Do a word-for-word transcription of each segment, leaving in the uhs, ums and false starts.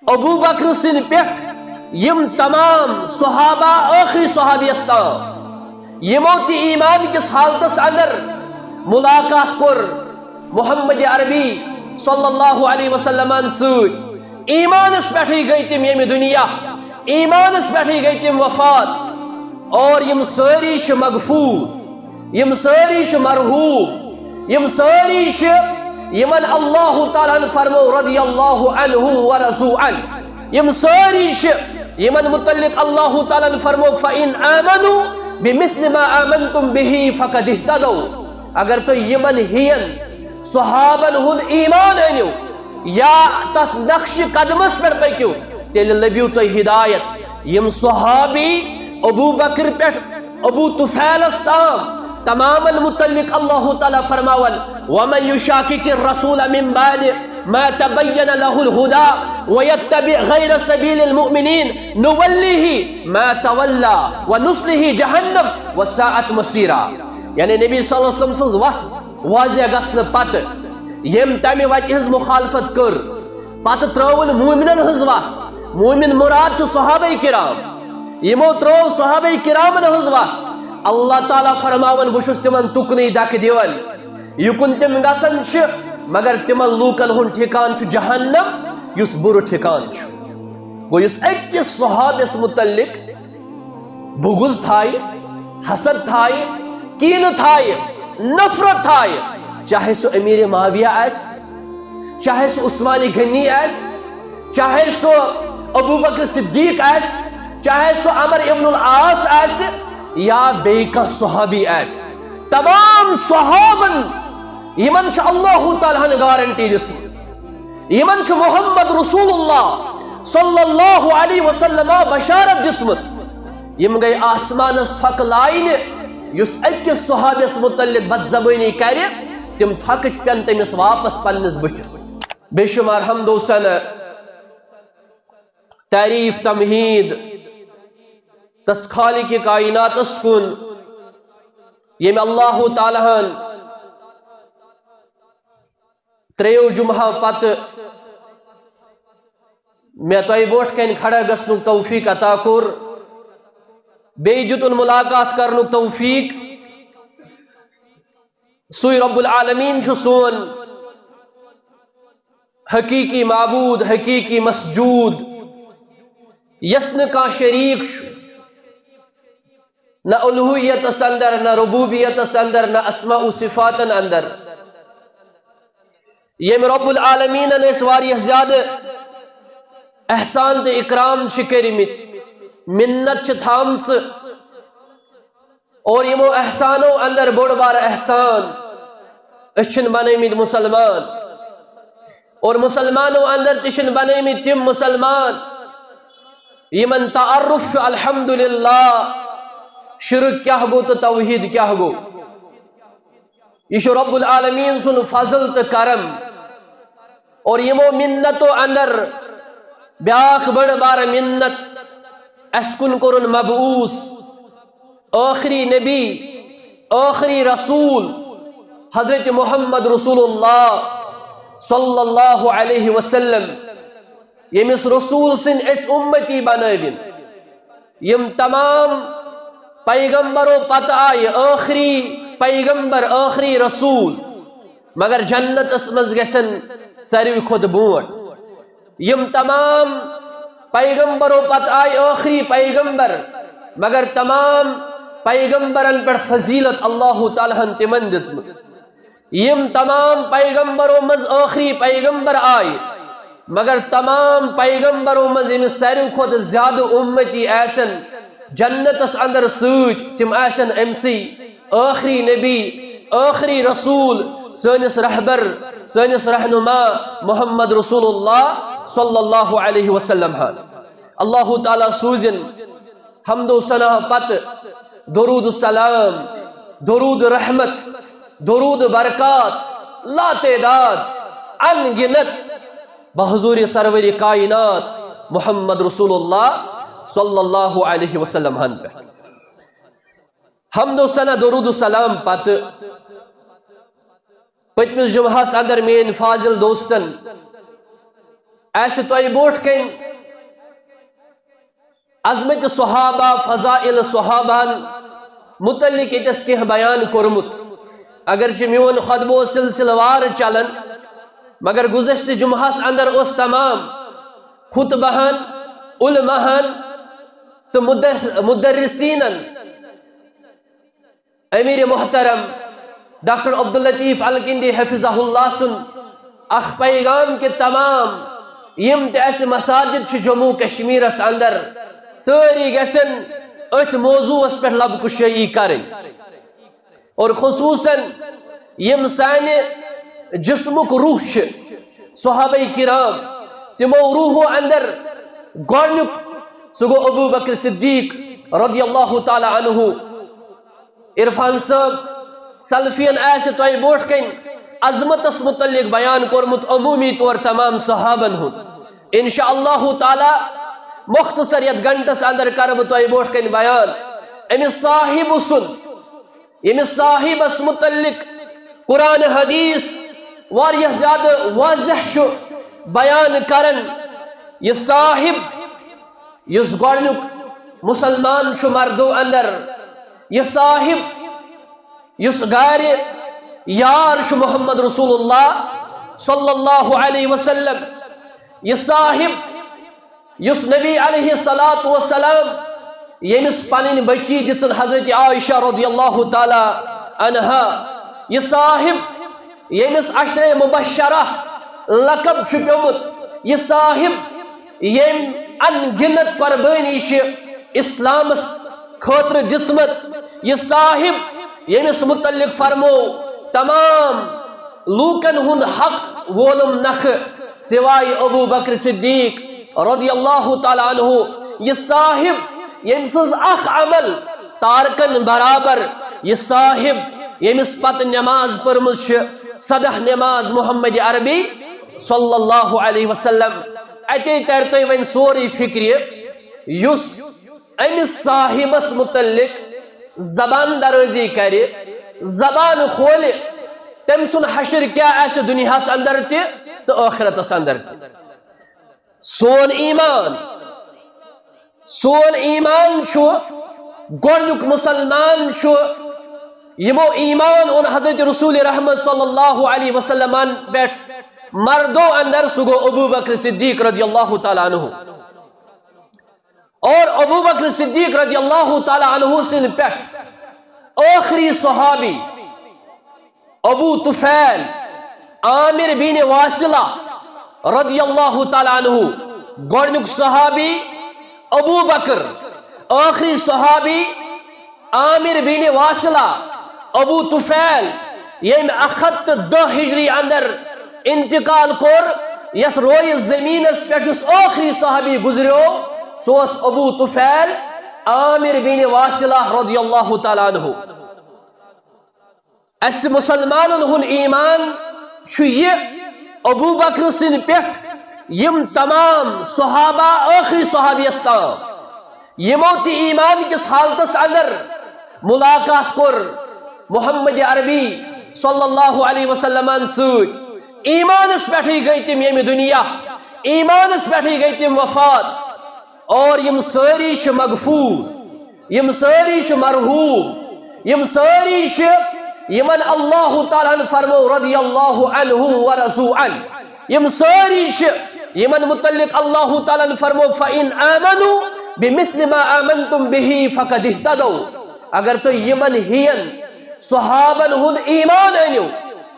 ابو بکر سٕنٛدِ پٮ۪ٹھ یِم تمام صحابہ، ٲخری صحابیس تام، یِمو تہِ ایمان کِس حالتس اندر ملاقات کوٚر محمد عربی صلی اللہ علیہ وسلمن سۭتۍ، ایمانس پٮ۪ٹھٕے گٔے تِم ییٚمہِ دُنیا، ایمانس پٮ۪ٹھٕے گٔے تِم وفات۔ اور یِم سٲری چھِ مغفور، یِم سٲری چھِ مرحوم، یِم سٲری چھِ یِمن اللہ تعالیٰ ہن فرمو رضی اللہ عنہ و رضوا عنہ، یِم سٲری چھِ یِمن متعلق اللہ تعالیٰ ہن فرمو فَإِنْ آمَنُوا بِمِثْلِ مَا آمَنْتُمْ بِهِ فَقَدِ اهْتَدَوْا۔ اگر تُہۍ یِمن ہِین صحابن ہُنٛد ایمان أنِو یا تتھ نقش قدمس پٮ۪ٹھ پٔکِو، تیٚلہِ لٔبِو تُہۍ ہدایت۔ یِم صحابی ابو بکر پٮ۪ٹھ ابو طفیلس تام، تمامن متعلق اللہ تعالیٰ فرماون، وَمَنْ يُشَاقِقِ الرَّسُولَ مِنْ بَعْدِ مَا تَبَيَّنَ لَهُ الْهُدَى وَيَتَّبِعْ غَيْرَ سَبِيلِ الْمُؤْمِنِينَ نُوَلِّهِ مَا تَوَلَّى وَنُصْلِهِ جَهَنَّمَ وَسَاءَتْ مَصِيرًا۔ یعنی نبی صلی اللہ علیہ وسلم سٕنٛز وَتھ واضح گژھنہٕ پتہٕ ییٚمۍ تمہِ وتہِ ہٕنٛز مخالفت کٔر، پتہٕ ترٲوٕن مومنن ہٕنٛز وَتھ۔ مومن مراد چھُ صحابہ کرام۔ یِمو ترٲو صحابہ کرامن ہٕنٛز وَتھ۔ اللہ تعالیٰ فرماوان، بہٕ چھُس تِمن تُکنُے دکہٕ دِوان، یُکُن تِم گژھان چھِ، مگر تِمن لوٗکن ہُنٛد ٹھِکان چھُ جہنم، یُس بُرٕ ٹھِکان چھُ۔ گوٚو، یُس أکِس صحابیس متعلق بغض تھایہِ، حسد تھایہِ، کینہٕ تھایہِ، نفرت تھایہِ، چاہے سُہ امیر معاویہ آسہِ، چاہے سُہ عثمان غنی آسہِ، چاہے سُہ ابو بکر صدیق آسہِ، چاہے سُہ عمر ابن العاص آسہِ، یا بیٚیہِ کانٛہہ صحابی آسہِ، تمام صحابن یِمن چھِ اللہ تعالیٰ ہن گارنٹی دِژمٕژ، یِمن چھُ محمد رسول اللہ صلی اللہ علیہ وسلم بشارت دِژمٕژ۔ یِم گٔے آسمانس تھۄکہٕ لاینہِ، یُس أکِس صحابیس متعلق بدزبٲنی کرِ، تِم تھۄکہٕ پٮ۪ن تٔمِس واپس پننِس بٕتھِس۔ بے شمار حمد و ثنا، تعریف، تمہید تس خالق کائناتس کُن، ییٚمۍ اللہ تعالیٰ ہن ترٛیٚیو جمعہ پتہٕ مےٚ تۄہہِ برونٛٹھ کنہِ کھڑا گژھنُک توفیق عطا کوٚر، بیٚیہِ دیُتُن ملاقات کرنُک توفیق۔ سُے رب العالمین چھُ سون حقیقی معبود، حقیقی مسجود، یس نہٕ کانٛہہ شریک چھُ، نہ الوہیتس اندر، نہ ربوبیتس اندر، نہ اسماء و صفاتن اندر۔ ییٚمۍ رب العالمینن أسۍ واریاہ زیادٕ احسان تہٕ اکرام چھِ کٔرمٕتۍ، منت چھِ تھامژٕ، اور یِمو احسانو اندر بوٚڑ بار احسان، أسۍ چھِنہٕ بنٲومٕتۍ مسلمان، اور مسلمانو اندر تہِ چھِنہٕ بنٲومٕتۍ تِم مسلمان یِمن تعارف چھُ الحمدللہ شرک کیاہ گوٚو تہٕ توحید کیاہ گوٚو۔ یہِ چھُ رب العالمین سُنٛد فضل تہٕ کرم۔ اور یِمو منتو اندر بیاکھ بٔڑ بار منت، اسہِ کُن کوٚرُن مبعوث ٲخری نبی، ٲخری رسول حضرت محمد رسول اللہ صلی اللہ علیہ وسلم، ییٚمِس رسول سٕنٛدۍ أسۍ اُمتی بنٲوِن۔ یِم تمام پیغمبرو پتہٕ آیہِ ٲخری پیغمبر، ٲخری رسول، مگر جنتس منٛز گژھن ساروی کھۄتہٕ برونٛٹھ۔ یِم تمام پیغمبرو پتہٕ آیہِ ٲخری پیغمبر، مگر تمام پیغمبرن پٮ۪ٹھ فضیلت اللہ تعالیٰ ہن تِمن دِژمٕژ۔ یِم تمام پیغمبرو منٛز ٲخری پیغمبر آیہِ، مگر تمام پیغمبرو منٛز ییٚمِس ساروی کھۄتہٕ زیادٕ اُمتی آسن جنتس اندر سۭتۍ، تِم آسن أمسٕے ٲخری نبی، ٲخری رسول، سٲنِس رہبر، سٲنِس رہنما محمد رسول اللہ صلی اللہ علیہ وسلم ہن۔ اللہ تعالیٰ سوٗزِن حمد و ثنا پتہٕ درود السلام، درود رحمت، درود برکات، لا تعداد، ان گنت بحضور سرور کائنات محمد رسول اللہ صلی اللہ علیہ وسلم ہن پہ۔ حمد و ثنا، درود السلام پتہٕ پٔتمِس جمعہس اندر میٲنۍ فاضل دوستن آسہِ تۄہہِ برونٛٹھ کَنۍ عظمت صحابہ، فضائل صحابہن متعلق ییٚتٮ۪س کینٛہہ بیان کوٚرمُت۔ اگرچہِ میون خطبہٕ اوس سلسلہٕ وار چلان، مگر گُزشتہٕ جمعہس اندر اوس تمام خطبہن، علماہن تہٕ مدر-، مدرسینن امیر محترم ڈاکٹر عبداللطیف الکندی حفظہ اللہ سُنٛد اکھ پیغام کہِ تمام یِم تہِ اسہِ مساجد چھِ جموں کشمیرس اندر، سٲری گژھن أتھۍ موضوعس پٮ۪ٹھ لب کشٲیی کرٕنۍ۔ اور خصوصاً یِم سانہِ جسمُک روح چھِ، صحابہ کرام، تِمو روحو اندر گۄڈنیُک سُہ گوٚو ابو بکر صدیق رضی اللہ تعالیٰ عنہ۔ عرفان صٲب، سلفین آسہِ تۄہہِ برونٛٹھ کَنۍ عظمتس متعلق بیان کوٚرمُت عمومی طور تمام صحابن ہُنٛد۔ انشاء اللہ تعالیٰ مختصر یتھ گھنٹس اندر کرٕ بہٕ تۄہہِ برونٛٹھ کَنۍ بیان أمِس صاحب سُنٛد، ییٚمِس صاحبس متعلق قرآن حدیث واریاہ زیادٕ واضح چھُ بیان کران۔ یہِ صاحب یُس گۄڈنیُک مسلمان چھُ مردو اندر، یہِ صاحب یُس غارِ یار چھُ محمد رسول اللہ صلی اللہ علیہ وسلم، یہِ صاحب یُس نبی علیہ الصلوۃ والسلام ییٚمِس پنٕنۍ بچی دِژٕن حضرت عائشہ رضی اللہ تعالیٰ عنہا، یہِ صاحب ییٚمِس عشرِ مبشرہ لقب چھُ پیوٚمُت، یہِ صاحب ییٚمۍ ان گنت قربٲنی چھِ اسلامس خٲطرٕ دِژمٕژ، یہِ صاحب ییٚمِس متعلق فرمو تمام لوٗکن ہُنٛد حق وولُم نکھٕ سوائے ابو بکر صدیق رضی اللہ تعالیٰ عنہ، یہِ صاحب ییٚمۍ سٕنٛز اکھ عمل تارکن برابر، یہِ صاحب ییٚمِس پتہٕ نماز پٔرمٕژ چھِ سداہ نماز محمد عربی صلی اللہ علیہ وسلم۔ اتے تر تۄہہِ وۄنۍ سورُے فکرِ، یُس أمِس صاحبس متعلق زبان درٲزی کرِ، زبان کھولہِ، تٔمۍ سُنٛد حشر کیٛاہ آسہِ دُنیاہس اندر تہِ تہٕ ٲخرتس اندر تہِ۔ سون ایمان، سون ایمان چھُ، گۄڈنیُک مسلمان چھُ، یِمو ایمان اوٚن حضرت رسول رحمت صلی اللہ علیہ وسلمن پٮ۪ٹھ مردو اندر، سُہ گوٚو ابو بکر صدیق رضی اللہ تعالیٰ عنہ۔ اور ابو بکر صدیق رضی اللہ تعالیٰ عنہ سٕنٛدِ پٮ۪ٹھ ٲخری صحابی ابو طفیل عامر بن واصلہ رضی اللہ تعالیٰ عنہ، گۄڈنیُک صحابی ابو بکر، ٲخری صحابی عامر بن واصلہ، ابو طفیل، ییٚمۍ اکھ ہتھ تہٕ دہ ہجری اندر انتقال کوٚر، یتھ رویہِ زمینس پٮ۪ٹھ یُس ٲخری صحابی گزریو، سُہ اوس ابو طفیل عامر بن واصلہ رضی اللہ تعالیٰ عنہ۔ اسہِ مسلمانن ہُنٛد ایمان چھُ یہِ ابو بکر سٕنٛدِ پٮ۪ٹھ یِم تمام صحابہ ٲخری صحابیس تام یِمو تہِ ایمان کِس حالتس اندر ملاقات کوٚر محمد عربی صلی اللہ علیہ وسلمن سۭتۍ، ایمانس پٮ۪ٹھٕے گٔے تِم ییٚمہِ دُنیا، ایمانس پٮ۪ٹھٕے گٔے تِم وفات۔ اور یِم سٲری چھِ مغفور، یِم سٲری چھِ مرحوم، یِم سٲری چھِ یِمن اللہ تعالیٰ ہن فرمو رضی اللہ عنہ و رضو عنہ۔ یِم سٲری چھِ یِمن متعلق اللہ تعالیٰ ہن فرمو، فَإِنْ آمَنُوا بِمِثْلِ مَا آمَنْتُمْ بِهِ فَقَدِ اهْتَدَوْا۔ اگر تُہۍ یِمن ہِین صحابن ہُنٛد ایمان أنِو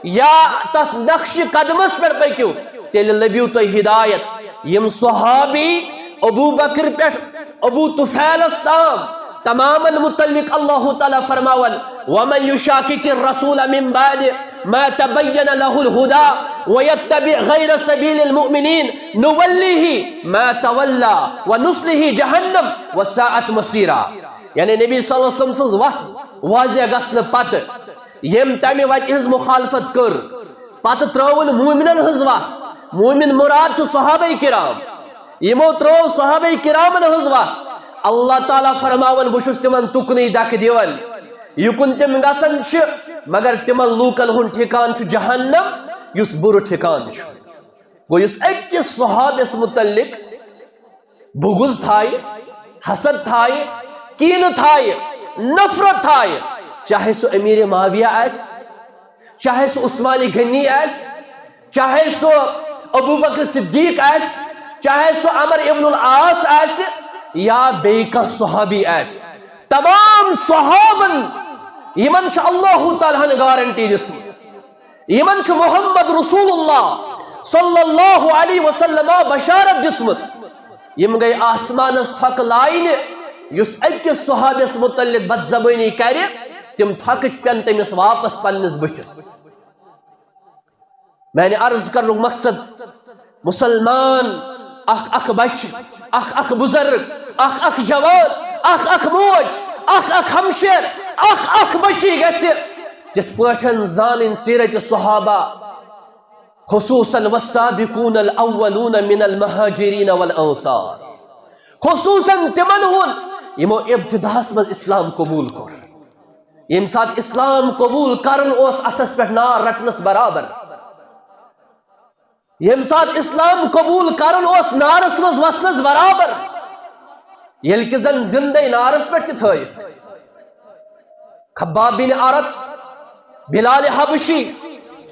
یا تتھ نقش قدمس پٮ۪ٹھ پٔکِو، تیٚلہِ لٔبِو تُہۍ ہدایت۔ یِم صحابی ابو بکر پٮ۪ٹھ ابو طفیلس تام تمامن متعلق اللہ تعالیٰ فرماون، وَمَنْ يُشَاقِقِ الرَّسُولَ مِنْ بَعْدِ مَا تَبَيَّنَ لَهُ الْهُدَى وَيَتَّبِعْ غَيْرَ سَبِيلِ الْمُؤْمِنِينَ نُوَلِّهِ مَا تَوَلَّى وَنُصْلِهِ جَهَنَّمَ وَسَاءَتْ مَصِيرًا۔ یعنی نبی صلی اللہ علیہ وسلم سٕنٛز وتھ واضح گژھنہٕ پتہٕ ییٚمۍ تمہِ وتہِ ہٕنٛز مخالفت کٔر، پتہٕ ترٲوٕن مومنن ہٕنٛز وتھ۔ مومن مراد چھُ صحابہ کرام، یِمو ترٲو صحابہ کرامن ہٕنٛز وتھ۔ اللہ تعالیٰ فرماوان، بہٕ چھُس تِمن تُکنُے دکہٕ دِوان، یُکُن تِم گژھان چھِ، مگر تِمن لوٗکن ہُنٛد ٹھِکان چھُ جہنم، یُس بُرٕ ٹھِکان چھُ۔ گوٚو، یُس أکِس صحابیَس مُتعلِق بغض تھایہِ، حسد تھایہِ، کینہٕ تھایہِ، نفرت تھایہِ، چاہے سُہ امیر معاویہ آسہِ، چاہے سُہ عثمان غنی آسہِ، چاہے سُہ ابو بکر صدیق آسہِ، چاہے سُہ عمر ابن العاص آسہِ، یا بیٚیہِ کانٛہہ صحابی آسہِ، تمام صحابن یِمن چھِ اللہ تعالیٰ ہن گارنٹی دِژمٕژ، یِمن چھُ محمد رسول اللہ صلی اللہ علیہ وسلم بشارت دِژمٕژ۔ یِم گٔے آسمانس تھۄکہٕ لاینہِ، یُس أکِس صحابیس مُتعلِق بدزبٲنی کرِ، تِم تھۄکہٕ پٮ۪ن تٔمِس واپس پننِس بٕتھِس۔ میانہِ عرض کرنُک مقصد، مسلمان، اکھ اکھ بچہِ، اکھ اکھ بزرگ، اکھ اکھ جوان، اکھ اکھ موج، اکھ اکھ ہمشیر، اکھ اکھ بچی گژھِ تِتھ پٲٹھۍ زانٕنۍ سیرت صحابہ، خصوصاً والسابقون الاولون من المهاجرين والانصار، خصوصاً تِمن ہُنٛد یِمو ابتداہس منٛز اسلام قبول کوٚر۔ ییٚمہِ ساتہٕ اسلام قبول کرُن اوس اتھس پٮ۪ٹھ نار رٹنس برابر، ییٚمہِ ساتہٕ اسلام قبول کرُن اوس نارس منٛز وسنس برابر، ییٚلہِ کہِ زن زندے نارس پٮ۪ٹھ تہِ تھٲیِتھ۔ خباب بن عرت، بلال حبشی،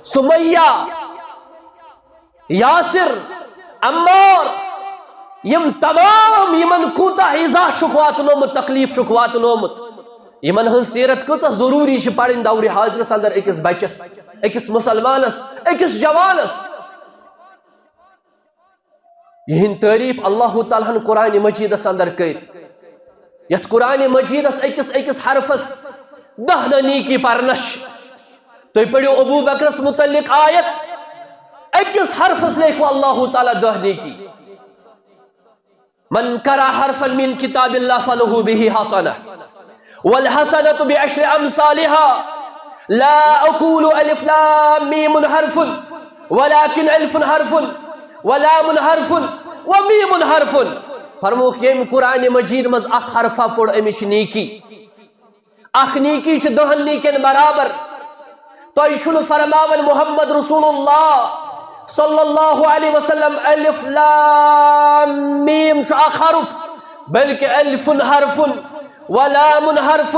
سمیہ، یاسر، عمار، یِم تمام، یِمن کوٗتاہ ایزا چھُکھ واتنومُت، تکلیف چھُکھ واتنومُت، یِمن ہٕنٛز سیرت کۭژاہ ضروٗری چھِ پرٕنۍ دورِ حاضرس اندر أکِس بچس، أکِس مسلمانس، أکِس جوانس۔ یِہنٛد تعریف اللہ تعالیٰ ہن قرآن مجیدس اندر کٔر، یتھ قرآن مجیدس أکِس أکِس حرفس دہ نہ نیکی پرنش۔ تُہۍ پٔرِو ابو بکرس متعلق آیت، أکِس حرفس لیکھو اللہ تعالیٰ دہ نیکی۔ من قرأ حرفا من كتاب الله فله به حسنة، والحسنة بعشر أمثالها، لا أقول ألف لام ميم حرف، ولكن ألف حرف، ولام حرف، وميم حرف۔ فرمووُکھ، ییٚمۍ قرآن مجید منٛز اکھ حرفا پوٚر، أمِس چھِ نیکی۔ اکھ نیکی چھِ دہن نیکین برابر۔ تۄہہِ چھُنہٕ فرماوان محمد رسول اللہ صلی اللہ علیہ وسلم، الف لام میم چھُ اکھ حرف، بلکہ الف حرف و لام حرف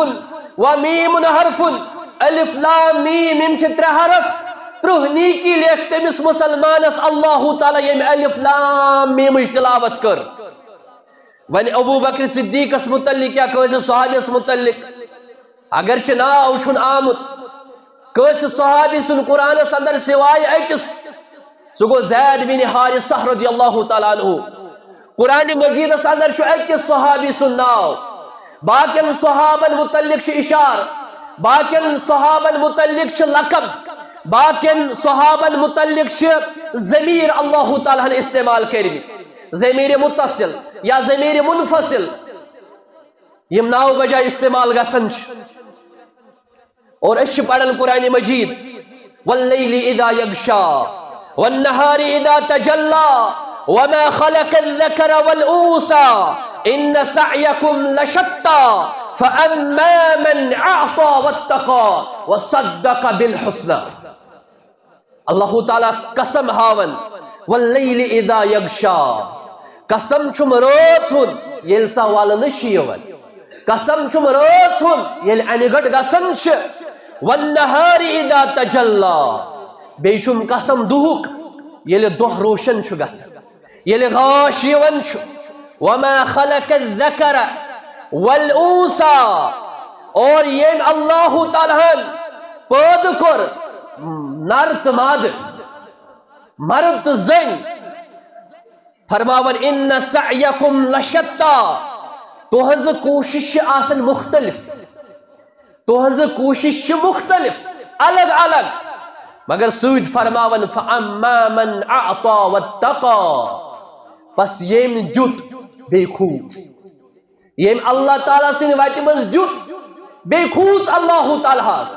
و میم حرف۔ الف لام میم، یِم چھِ ترٛےٚ حرف، ترٕٛہ نیکی لیکھ تٔمِس مسلمانس اللہ تعالیٰ ییٚمۍ الف لام میمٕچ تلاوت کٔر۔ وۄنۍ ابو بکر صدیقس متعلق یا کٲنٛسہِ صحابیس متعلق، اگرچہِ ناو چھُنہٕ آمُت کٲنٛسہِ صحابی سُنٛد قرآنس اندر سوائے أکِس، سُہ گوٚو زید بن حارثہ رضی اللہ تعالیٰ عنہ۔ قرآن مجیدس اندر چھُ أکِس صحابی سُنٛد ناو، باقین صحابن متعلق چھُ اشارٕ، باقین صحابن متعلق چھُ لقب، باقین صحابن متعلق چھِ ضمیر اللہ تعالیٰ ہن استعمال کٔرمٕتۍ، ضمیر متصل یا ضمیر منفصل۔ یِم ناو بجاے استعمال گژھان چھِ۔ اور أسۍ چھِ پران قرآن مجید، واللیل اذا یغشا، والنہار اذا تجلی، وما خلق الذکر والانثی، ان سعیکم لشتی، فاما من اعطی واتقی، وصدق بالحسنی۔ اللہ تعالیٰ قسم ہاوان، واللیل اذا یغشا، قسم چھُم رٲژ ہُنٛد ییٚلہِ سۄ ولنہٕ چھِ یِوان، قسم چھُم رٲژ ہُنٛد ییٚلہِ انہِ گٔٹ گژھان چھِ، والنہار اذا تجلی، بیٚیہِ چھُم قسم دُہُک ییٚلہِ دۄہ روشن چھُ گژھان، ییٚلہِ غاش یِوان چھُ، وما خلق الذکر والانثی، اور ییٚمۍ اللہ تعالیٰ ہن پٲدٕ کوٚر نر تہٕ مادٕ، مرد تہٕ زٔنۍ، فرماوان، ان سعیکم لشتی، تُہنٛز کوٗشش چھِ آسان مختلف، تُہنٛز کوٗشش چھِ مختلف، الگ الگ، مگر سۭتۍ فرماوان، فاما من اعطی واتقی، پس ییٚمۍ دیُت بیٚیہِ کھوٗژ، ییٚمۍ اللہ تعالیٰ سٕنٛدِ وتہِ منٛز دیُت بیٚیہِ کھوٗژ اللہ تعالیٰ ہس۔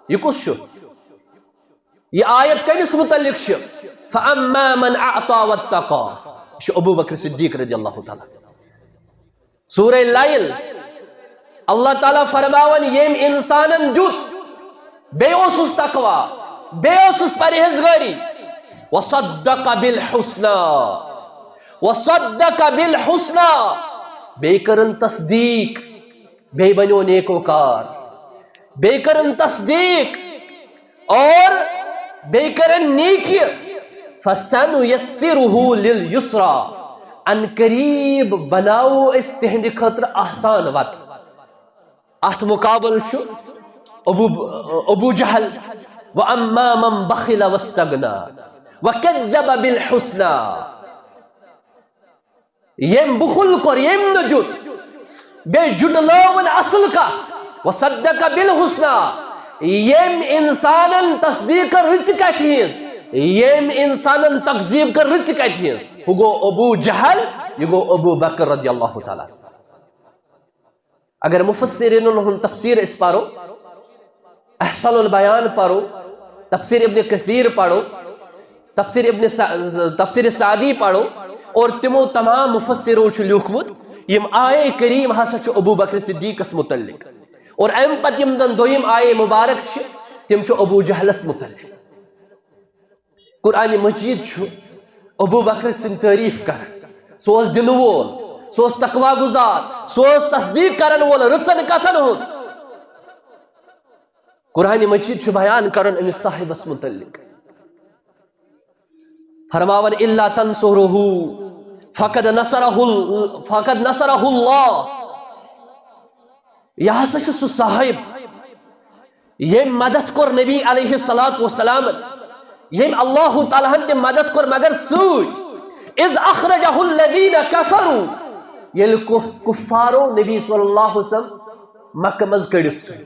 یہِ کُس چھُ؟ یہِ آیت کٔمِس متعلق چھِ؟ فاما من اعطی واتقی، یہِ چھُ ابو بکر صدیق رضی اللہ تعالیٰ۔ سورہ لیل، اللہ تعالیٰ فرماوان، ییٚمۍ انسانن دیُت، بیٚیہِ اوسُس تقوی، بیٚیہِ اوسُس پرہیزگٲری، وصدق بالحسنى، وصدق بالحسنى، بیٚیہِ کٔرٕن تصدیٖق، بیٚیہِ بنیو نیکوکار، بیٚیہِ کٔرٕن تصدیٖق اور بیٚیہِ کٔرٕن نیکی۔ فسنيسره لليسرى، ان قریب بناوو أسۍ تِہنٛدِ خٲطرٕ آسان وتہٕ۔ اتھ مقابل چھُ ابو، ابو جہل، واما من بخل واستغنى وكذب بالحسنى۔ ییٚمۍ بُخل کوٚر، ییٚمۍ نہٕ دیُت، بیٚیہِ جُٹلٲوٕن اصل کتھ، وصدق بالحسنى، ییٚمۍ انسانن تصدیٖق کٔر رٕژِ کتھِ ہٕنٛز، ییٚمۍ انسانن تکذیٖب کٔر رٕژِ کتھِ ہٕنٛز، ہُہ گوٚو ابو جہل، یہِ گوٚو ابو بکر رضی اللہ تعالیٰ۔ اگر مفسرینن ہُنٛد تفسیر أسۍ پرو، احسن البیان پرو، تفسیر ابن کثیر پرو، تفسیر ابن سع-، تفسیر سعدی پرو، اور تِمو تمام مفسرو چھُ لیوٗکھمُت، یِم آیے کریم ہسا چھُ ابو بکر صدیقس متعلق، اور امہِ پتہٕ یِم زن دوٚیِم آیے مبارک چھِ، تِم چھِ ابو جہلس متعلق۔ قرآن مجید چھُ ابو بکر سٕنٛز تعریف کران۔ سُہ اوس دِنہٕ وول، سُہ اوس تقوی گزار، سُہ اوس تصدیٖق کرن وول رٕژن کتھن ہُنٛد۔ قرآن مجید چھُ بیان کران أمِس صاحبس متعلق۔ فرماوان، "الا تنصروه فقد نصره ال-، فقد نصره الله۔" یہِ ہسا چھُ سُہ صاحب، ییٚمۍ مدد کوٚر نبی علیہ الصلوۃ والسلام، ییٚمۍ اللہ تعالیٰ ہن تہِ مدد کوٚر، مگر سۭتۍ، "اذ اخرجہ الذین کفروا"، ییٚلہِ کُف-، کفارو نبی صلی اللہ علیہ وسلم مکہ منٛز کٔڑِتھ ژھُن،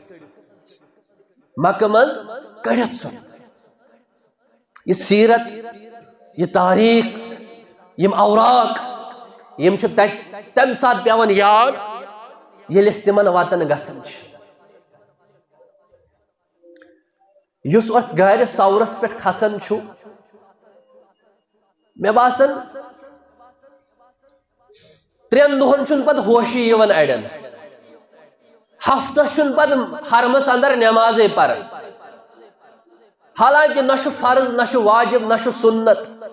مکہ منٛز کٔڑِتھ ژھُن۔ یہِ سیرت، یہِ تاریخ، یِم اوراق، یِم چھِ تتہِ تمہِ ساتہٕ پٮ۪وان یاد، ییٚلہِ أسۍ تِمن وطن گژھان چھِ۔ یُس اتھ غارِ ثورس پٮ۪ٹھ کھسان چھُ، مےٚ باسان، ترٛٮ۪ن دۄہن چھُنہٕ پتہٕ ہوشی یِوان اڑٮ۪ن، ہفتس چھُنہٕ پتہٕ حرمس اندر نمازے پران، حالانکہ نہ چھُ فرض، نہ چھُ واجب، نہ چھُ سنت،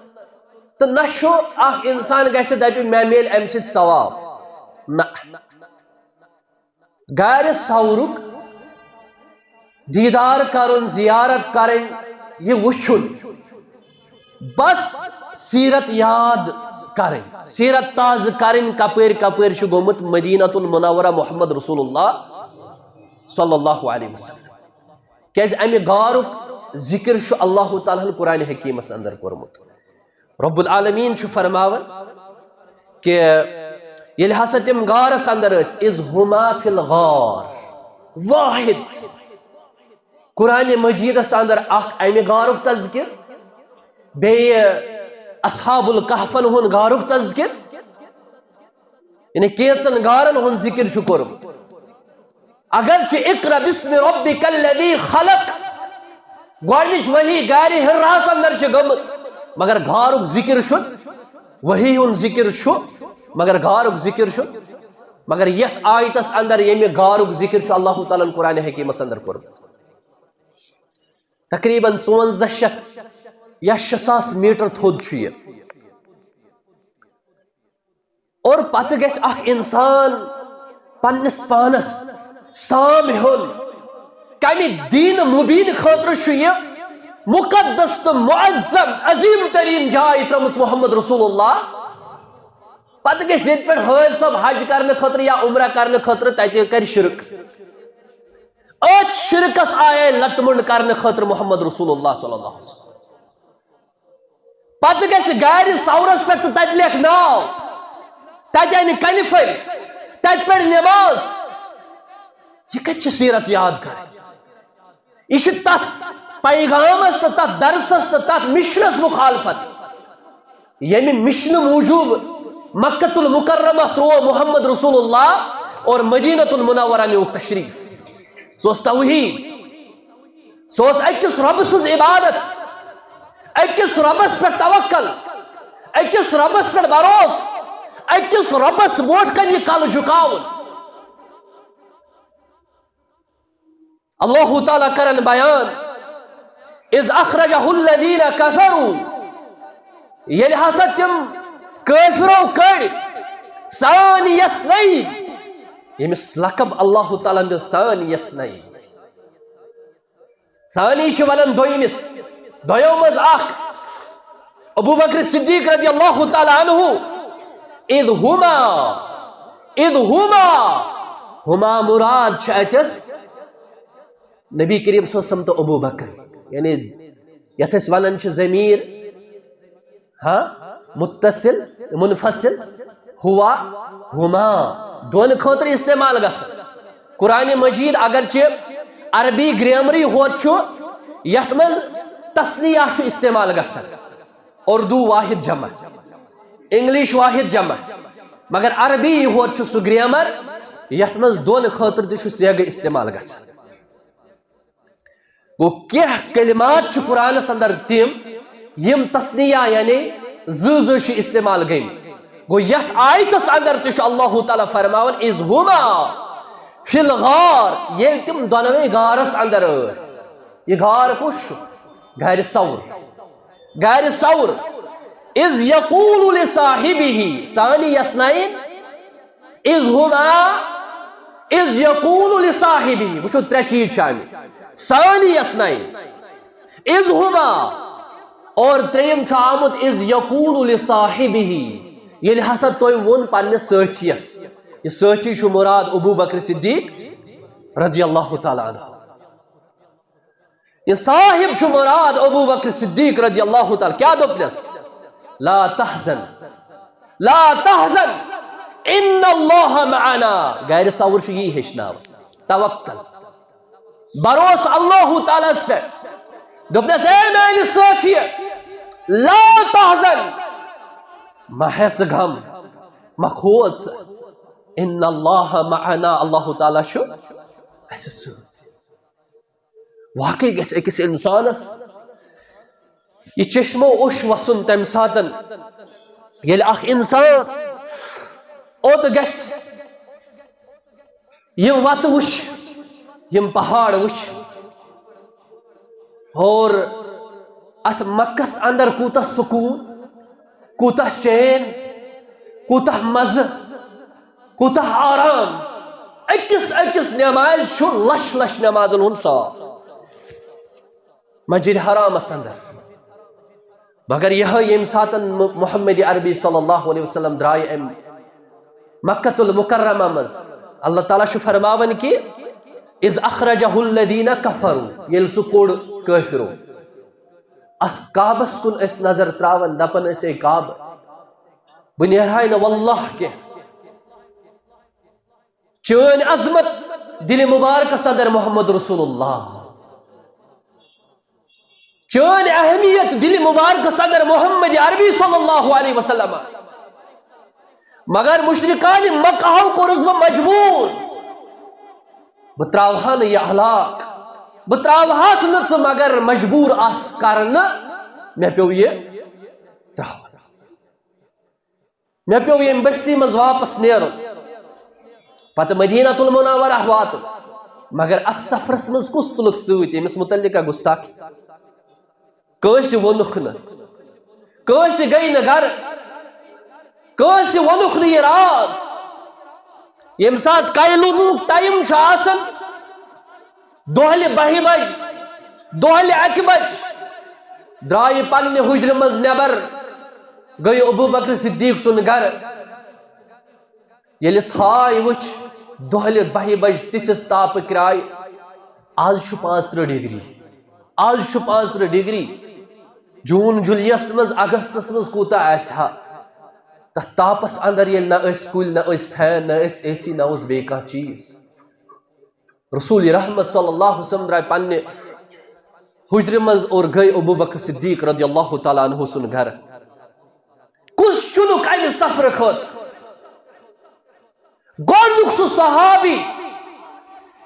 تہٕ نہ چھُ اکھ انسان گژھِ دپہِ، "مےٚ میلہِ امہِ سۭتۍ ثواب"۔ نہ، غارِ ثورُک دیٖدار کرُن، زیارت کرٕنۍ، یہِ وٕچھُن، بس سیرت یاد کرٕنۍ، سیرت تازٕ کرٕنۍ، کپٲرۍ کپٲرۍ چھُ گوٚمُت مدینہ المنورہ محمد رسول اللہ صلی اللہ علیہ وسلم۔ کیازِ امہِ غارُک ذکر چھُ اللہ تعالیٰ ہن قرآن حکیمس اندر کوٚرمُت۔ رب العالمین چھُ فرماوان کہ ییٚلہِ ہسا تِم غارس اندر ٲسۍ، "اذ ہما فی الغار"، واحد۔ قرآن مجیدس اندر اکھ امہِ غارُک تذکر، بیٚیہِ اصحاب الکہفن ہُنٛد غارُک تذکر، یعنی کینٛژن غارن ہُنٛد ذکر چھُ کوٚرمُت۔ اگرچہ اقرا باسم ربک الذی خلق گۄڈنِچ وحی غارِ حراہس اندر چھِ گٔمٕژ، مگر غارُک ذکر چھُ، وحی ہُنٛد ذکر چھُ، مگر غارُک ذکر چھُ، مگر یتھ آیتس اندر ییٚمہِ غارُک ذکر چھُ اللہ تعالیٰ ہن قرآن حکیمس اندر کوٚرمُت۔ تقریباً ژُوَنزاہ شیٚتھ یا شےٚ ساس میٹر تھوٚد چھُ یہِ۔ اور پتہٕ گژھِ اکھ انسان پننِس پانس سام ہیوٚن، کمہِ دین مبین خٲطرٕ چھُ یہِ مقدس تہٕ معظم عظیم ترین جاے ترٲومٕژ محمد رسول اللہ۔ پتہٕ گژھِ ییٚتہِ پٮ۪ٹھ حٲج صٲب حج کرنہٕ خٲطرٕ یا عمرہ کرنہٕ خٲطرٕ، تتہِ کرِ شرک۔ أتھۍ شرکس آیے لتہٕ مۄنڈ کرنہٕ خٲطرٕ محمد رسول اللہ صلی اللہ علیہ وسلم۔ پتہٕ گژھِ غارِ ثورس پٮ۪ٹھ تہٕ تتہِ لیکھِ ناو، تتہِ انہِ کنہِ پھٔلۍ، تتہِ پرِ نماز۔ یہِ کتہِ چھِ سیرت یاد کرٕنۍ؟ یہِ چھُ تتھ پیغامس تہٕ تتھ درسس تہٕ تتھ مشنس مخالفت، ییٚمہِ مشنہٕ موٗجوٗب مکہ المکرمہ ترٛوو محمد رسول اللہ اور مدینہ المنورہ نیوٗکھ تشریف۔ سُہ اوس توحید۔ سُہ اوس أکِس رۄبہٕ سٕنٛز عبادت، أکِس رۄبس پٮ۪ٹھ توکل، أکِس رۄبس پٮ۪ٹھ بھروسہٕ، أکِس رۄبس برونٛٹھ کنہِ یہِ کلہٕ جُکاوُن۔ اللہ تعالیٰ کرن بیان، "اذ اخرجہ الذین کفروا"، ییٚلہِ ہسا تِم کٲفرو کٔڑۍ ثانی اثنین، ییٚمِس لقب اللہ تعالیٰ ہن دیُت ثانی اثنین، ثانی چھِ ونان دوٚیمِس، دۄیو منٛز اکھ، ابو بکر صدیق رضی اللہ تعالیٰ عنہ، اذ ہما، اذ ہما، ہما مراد چھِ اتٮ۪س نبی کریم صلی اللہ علیہ وسلم تہٕ ابو بکر، یعنی یتھ أسۍ ونان چھِ ضمیر، ہاں، متصل، منفصل، ہوا، ہما، دون خٲطرٕ استعمال گژھان۔ قرآن مجید اگرچہ عربی گرامرٕے ہوت چھُ، یتھ منٛز تثنیہ چھُ استعمال گژھان، اردو واحد جمع، انگلش واحد جمع، مگر عربی ہوت چھُ سُہ گرامر یتھ منٛز دون خٲطرٕ تہِ چھُ صیغہٕ استعمال گژھان۔ گوٚو، کینٛہہ کلمات چھِ قرآنس اندر تِم، یِم تثنیہ یعنی زٕ زٕ چھِ استعمال گٔمٕتۍ۔ گوٚو، یتھ آیتس اندر تہِ چھُ اللہ تعالیٰ فرماوان، اذ ہما فی الغار، ییٚلہِ تِم دۄنوَے غارس اندر ٲسۍ۔ یہِ غار کُس چھُ؟ غارِ ثور۔ غارِ ثور۔ اذ یقول لصاحبہ، ثانی اثنین، اذ ہما، اذ یقول لصاحبہ۔ وٕچھو، ترٛےٚ چیٖز چھِ آمٕتۍ۔ ثانی اثنین، اذ ہما، اور ترٛیٚیِم چھُ آمُت اذ یقول لصاحبہ، ییٚلہِ ہسا تٔمۍ ووٚن پننِس سٲتھیَس۔ یہِ سٲتھی چھُ مراد ابو بکر صدیق رضی اللہ تعالیٰ عنہ۔ یہِ صاحب چھُ مراد ابو بکر صدیق رضی اللہ تعالیٰ۔ کیٛاہ دوٚپنس؟ لا تحزن، لا تحزن، ان اللہ معنا۔ غارِ ثور چھُ یی ہیٚچھناوان۔ توکل، بھروسہٕ اللہ تعالیٰ ہس پٮ۪ٹھ۔ دوٚپنس، اے میانہِ سٲتھی، لا تحزن، مہ ہےٚ ژٕ غم، مہ کھوژ ژٕ۔ ان اللہ معنا، اللہ تعالیٰ چھُ اسہِ سۭتۍ۔ واقعی گژھِ أکِس اِنسانَس یہِ چشمو اوٚش وَسُن تَمہِ ساتَن، ییٚلہِ اَکھ اِنسان اوٚت گژھِ، یِم وَتہٕ وٕچھِ، یِم پہاڑ وٕچھِ، اور اَتھ مَکَس اَندَر کوٗتاہ سکوٗن، کوٗتاہ چین، کوٗتاہ مَزٕ، کوٗتاہ آرام۔ أکِس أکِس نٮ۪مازِ چھُ لَچھ لَچھ نٮ۪مازَن ہُنٛد ثواب۔ مسجد حرامَس اَندَر۔ مگر یِہوٚے ییٚمہِ ساتَن مُ-، محمد عربی صلی اللہ علیہ وسلم درٛاے اَمہِ مکۃ المکرمہ منٛز، اللہ تعالیٰ چھُ فرماوان کہِ، اذ اخرجہ الذین کفروا، ییٚلہِ سُہ کوٚڑ کٲفرو۔ اَتھ کعبَس کُن ٲسۍ نظر ترٛاوان، دَپان ٲسۍ، اے کعبہٕ، بہٕ نیرہاے نہٕ واللہ کینٛہہ۔ چٲنۍ عظمت دِلہِ مُبارکس اندر محمد رسول اللہ، چٲنۍ اہمیت دِلہِ مُبارکس اندر محمد عربی صلی اللہ علیہ وسلم۔ مگر مشرکانِ مکہ ہو کوٚرُس بہٕ مجبوٗر، بہٕ ترٛاوہا نہٕ یہِ ہلاک، بہٕ ترٛاوہاتھ نہٕ ژٕ، مگر مجبوٗر آس کرنہٕ، مےٚ پیوٚو یہِ ترٛاوُن۔ مےٚ پیوٚو ییٚمہِ بستی منٛز واپس نیرُن، پتہٕ مدینہ المنورہ واتُن۔ مگر اتھ سفرس منٛز کُس تُلُکھ سۭتۍ، ییٚمِس متعلق گستاخی؟ کٲنٛسہِ ووٚنُکھ نہٕ، کٲنٛسہِ گٔے نہٕ گرٕ، کٲنٛسہِ ووٚنُکھ نہٕ یہِ راز۔ ییٚمہِ ساتہٕ قیلولوک ٹائم چھُ آسان، دۄہلہِ بَہہِ بجہِ، دۄہلہِ اَکہِ بجہِ درٛایہِ پننہِ حُجرٕ منٛز نٮ۪بر، گٔے ابو بکر صدیق سُنٛد گرٕ۔ ییٚلہِ ژھاے وٕچھ، دۄہلہِ بَہہِ بجہِ تِتھِس تاپہٕ کرایہِ، آز چھُ پانٛژترٕٛہ ڈگری، آز چھُ پانٛژترٕٛہ ڈگری۔ جوٗن جُلایَس منٛز، اگستس منٛز کوٗتاہ آسہِ ہا؟ تَتھ تاپس اندر ییٚلہِ نہ ٲسۍ کُلۍ، نہ ٲسۍ فین، نہ ٲسۍ اے سی، نہ اوس بیٚیہِ کانٛہہ چیٖز۔ رسول رحمت صلی اللہ علیہ وسلم درٛاے پننہِ حجرِ منٛز اور گٔے ابو بکر صدیق رضی اللہ تعالیٰ عنہ سُنٛد گرٕ۔ کُس چھُنہٕ کمہِ سفرٕ خٲطرٕ؟ گۄڈنیُک سُہ صحابی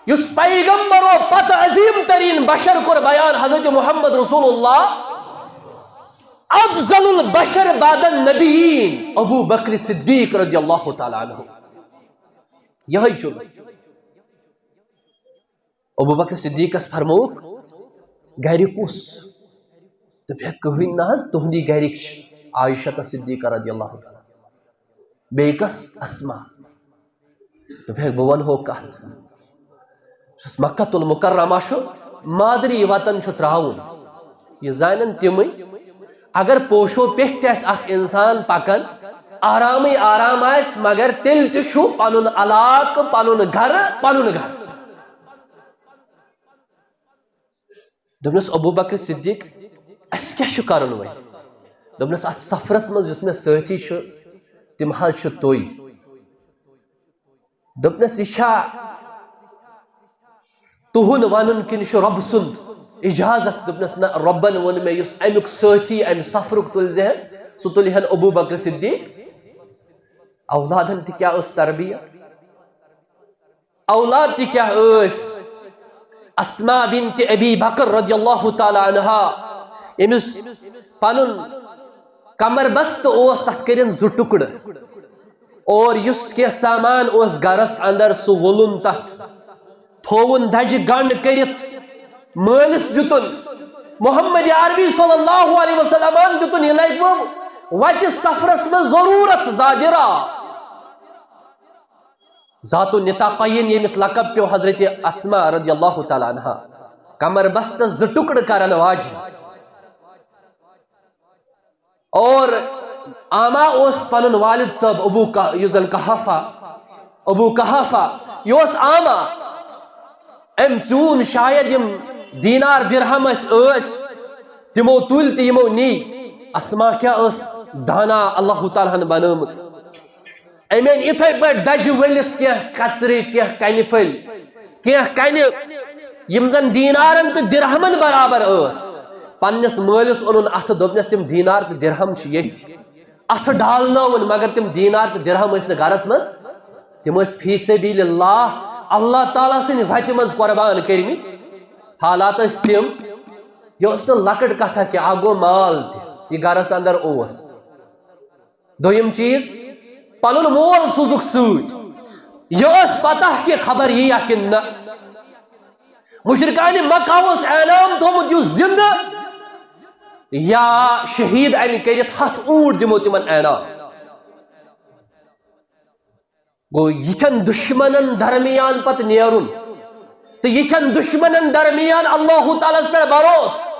یُس پیغمبرو پتہٕ عظیم ترین بشر کوٚر بیان، حضرت محمد رسول اللہ، افضل البشر بعد النبیین، ابو بکر صدیق رضی اللہ تعالیٰ عنہ۔ یہے چھُ۔ ابو بکر صدیقس فرمووُکھ، گرِ کُس؟ دوٚپُکھ، کٕہٕنۍ نہ حظ، تُہنٛدی گرِکۍ چھِ۔ عائشہ صدیقہ رضی اللہ تعالیٰ۔ بیٚیہِ کس؟ اسما۔ دوٚپہَکھ، بہٕ وَنہو کتھ۔ یُس مکہ المکرمہ چھُ، مادری وطن چھُ ترٛاوُن۔ یہِ زانن تِمٕے، اگر پوشو پٮ۪ٹھ تہِ آسہِ اکھ انسان پکان، آرامٕے آرام آسہِ، مگر تیٚلہِ تہِ چھُ پنُن علاقہٕ، پنُن گرٕ، پنُن گرٕ۔ دوٚپنَس، ابو بکر صدیق، اَسہِ کیٛاہ چھُ کَرُن وۄنۍ؟ دوٚپنَس، اَتھ سفرَس منٛز یُس مےٚ سٲتھی چھُ، تِم حظ چھِ تُہۍ۔ دوٚپنَس، یہِ چھا تُہُنٛد وَنُن کِنہٕ یہِ چھُ رۄبہٕ سُنٛد اِجازت؟ دوٚپنَس، نہ، رۄبَن ووٚن مےٚ، یُس اَمیُک سٲتھی اَمہِ سفرُک تُلزِہَن، سُہ تُلِہَن ابو بکر صدیق۔ اولادَن تہِ کیٛاہ ٲس تربیت؟ اولاد تہِ کیٛاہ ٲسۍ؟ اسما بنت ابی بکر رضی اللہ تعالیٰ عنہا، ییٚمِس پنُن کمر بستہٕ اوس، تتھ کٔرِن زٕ ٹُکڑٕ، اور یُس کینٛہہ سامان اوس گرس اندر، سُہ وولُن تتھ، تھووُن دجہِ گنڈ کٔرِتھ، مٲلِس دیُتُن۔ محمد عربی صلی اللہ علیہ وسلمن دیُتُن، یہِ لگہِ وۄنۍ وتہِ سفرس منٛز ضروٗرت زادِ را۔ ذات النطاقین، ییٚمِس لقب پیوٚو حضرت اسما رضی اللہ تعالیٰ عنہا، کمر بستس زٕ ٹُکڑٕ کرن واجِنۍ۔ اور آما اوس پنُن والد صٲب ابو کہ-، یُس زن قحافہ، ابو قحافہ، یہِ اوس آما۔ أمۍ ژیوٗن شاید یِم دینار درہم ٲسۍ، ٲسۍ، تِمو تُلۍ تہٕ یِمو نی۔ اسما کیٛاہ ٲس دانا اللہ تعالیٰ ہن بنٲومٕژ۔ أمۍ أنۍ یِتھَے پٲٹھۍ دَجہِ ؤلِتھ کینٛہہ کترِ، کینٛہہ کنہِ پھٔلۍ، کینٛہہ کنہِ، یِم زن دینارن تہٕ درہمن برابر ٲس۔ پننِس مٲلِس اوٚنُن اَتھٕ، دوٚپنَس، تِم دینار تہٕ درہم چھِ ییٚتہِ۔ اَتھٕ ڈالنٲوُن، مگر تِم دینار تہٕ درہم ٲسۍ نہٕ گرس منٛز، تِم ٲسۍ فی سبیل اللہ، اللہ تعالیٰ سٕنٛدِ وتہِ منٛز قربان کٔرمٕتۍ۔ حالات ٲسۍ تِم، یہِ ٲس نہٕ لۄکٕٹ کتھا کینٛہہ، اکھ گوٚو مال تہِ، یہِ گرس اندر اوس۔ دوٚیِم چیٖز، پنُن مول سوٗزُکھ سۭتۍ۔ یہِ ٲس پتہ کہِ خبر یی یا کِنہٕ نہ۔ مشرکانِ مکہ اوس اعلان تھوٚومُت، یُس زندٕ یا شہید انہِ کٔرِتھ، ہتھ اوٗنٹ دِمو تِمن انعام۔ گوٚو، یِتھٮ۪ن دُشمنن درمیان پتہٕ نیرُن تہٕ یِتھٮ۪ن دُشمنن درمیان اللہ تعالیٰ ہس پٮ۪ٹھ بھروسہٕ۔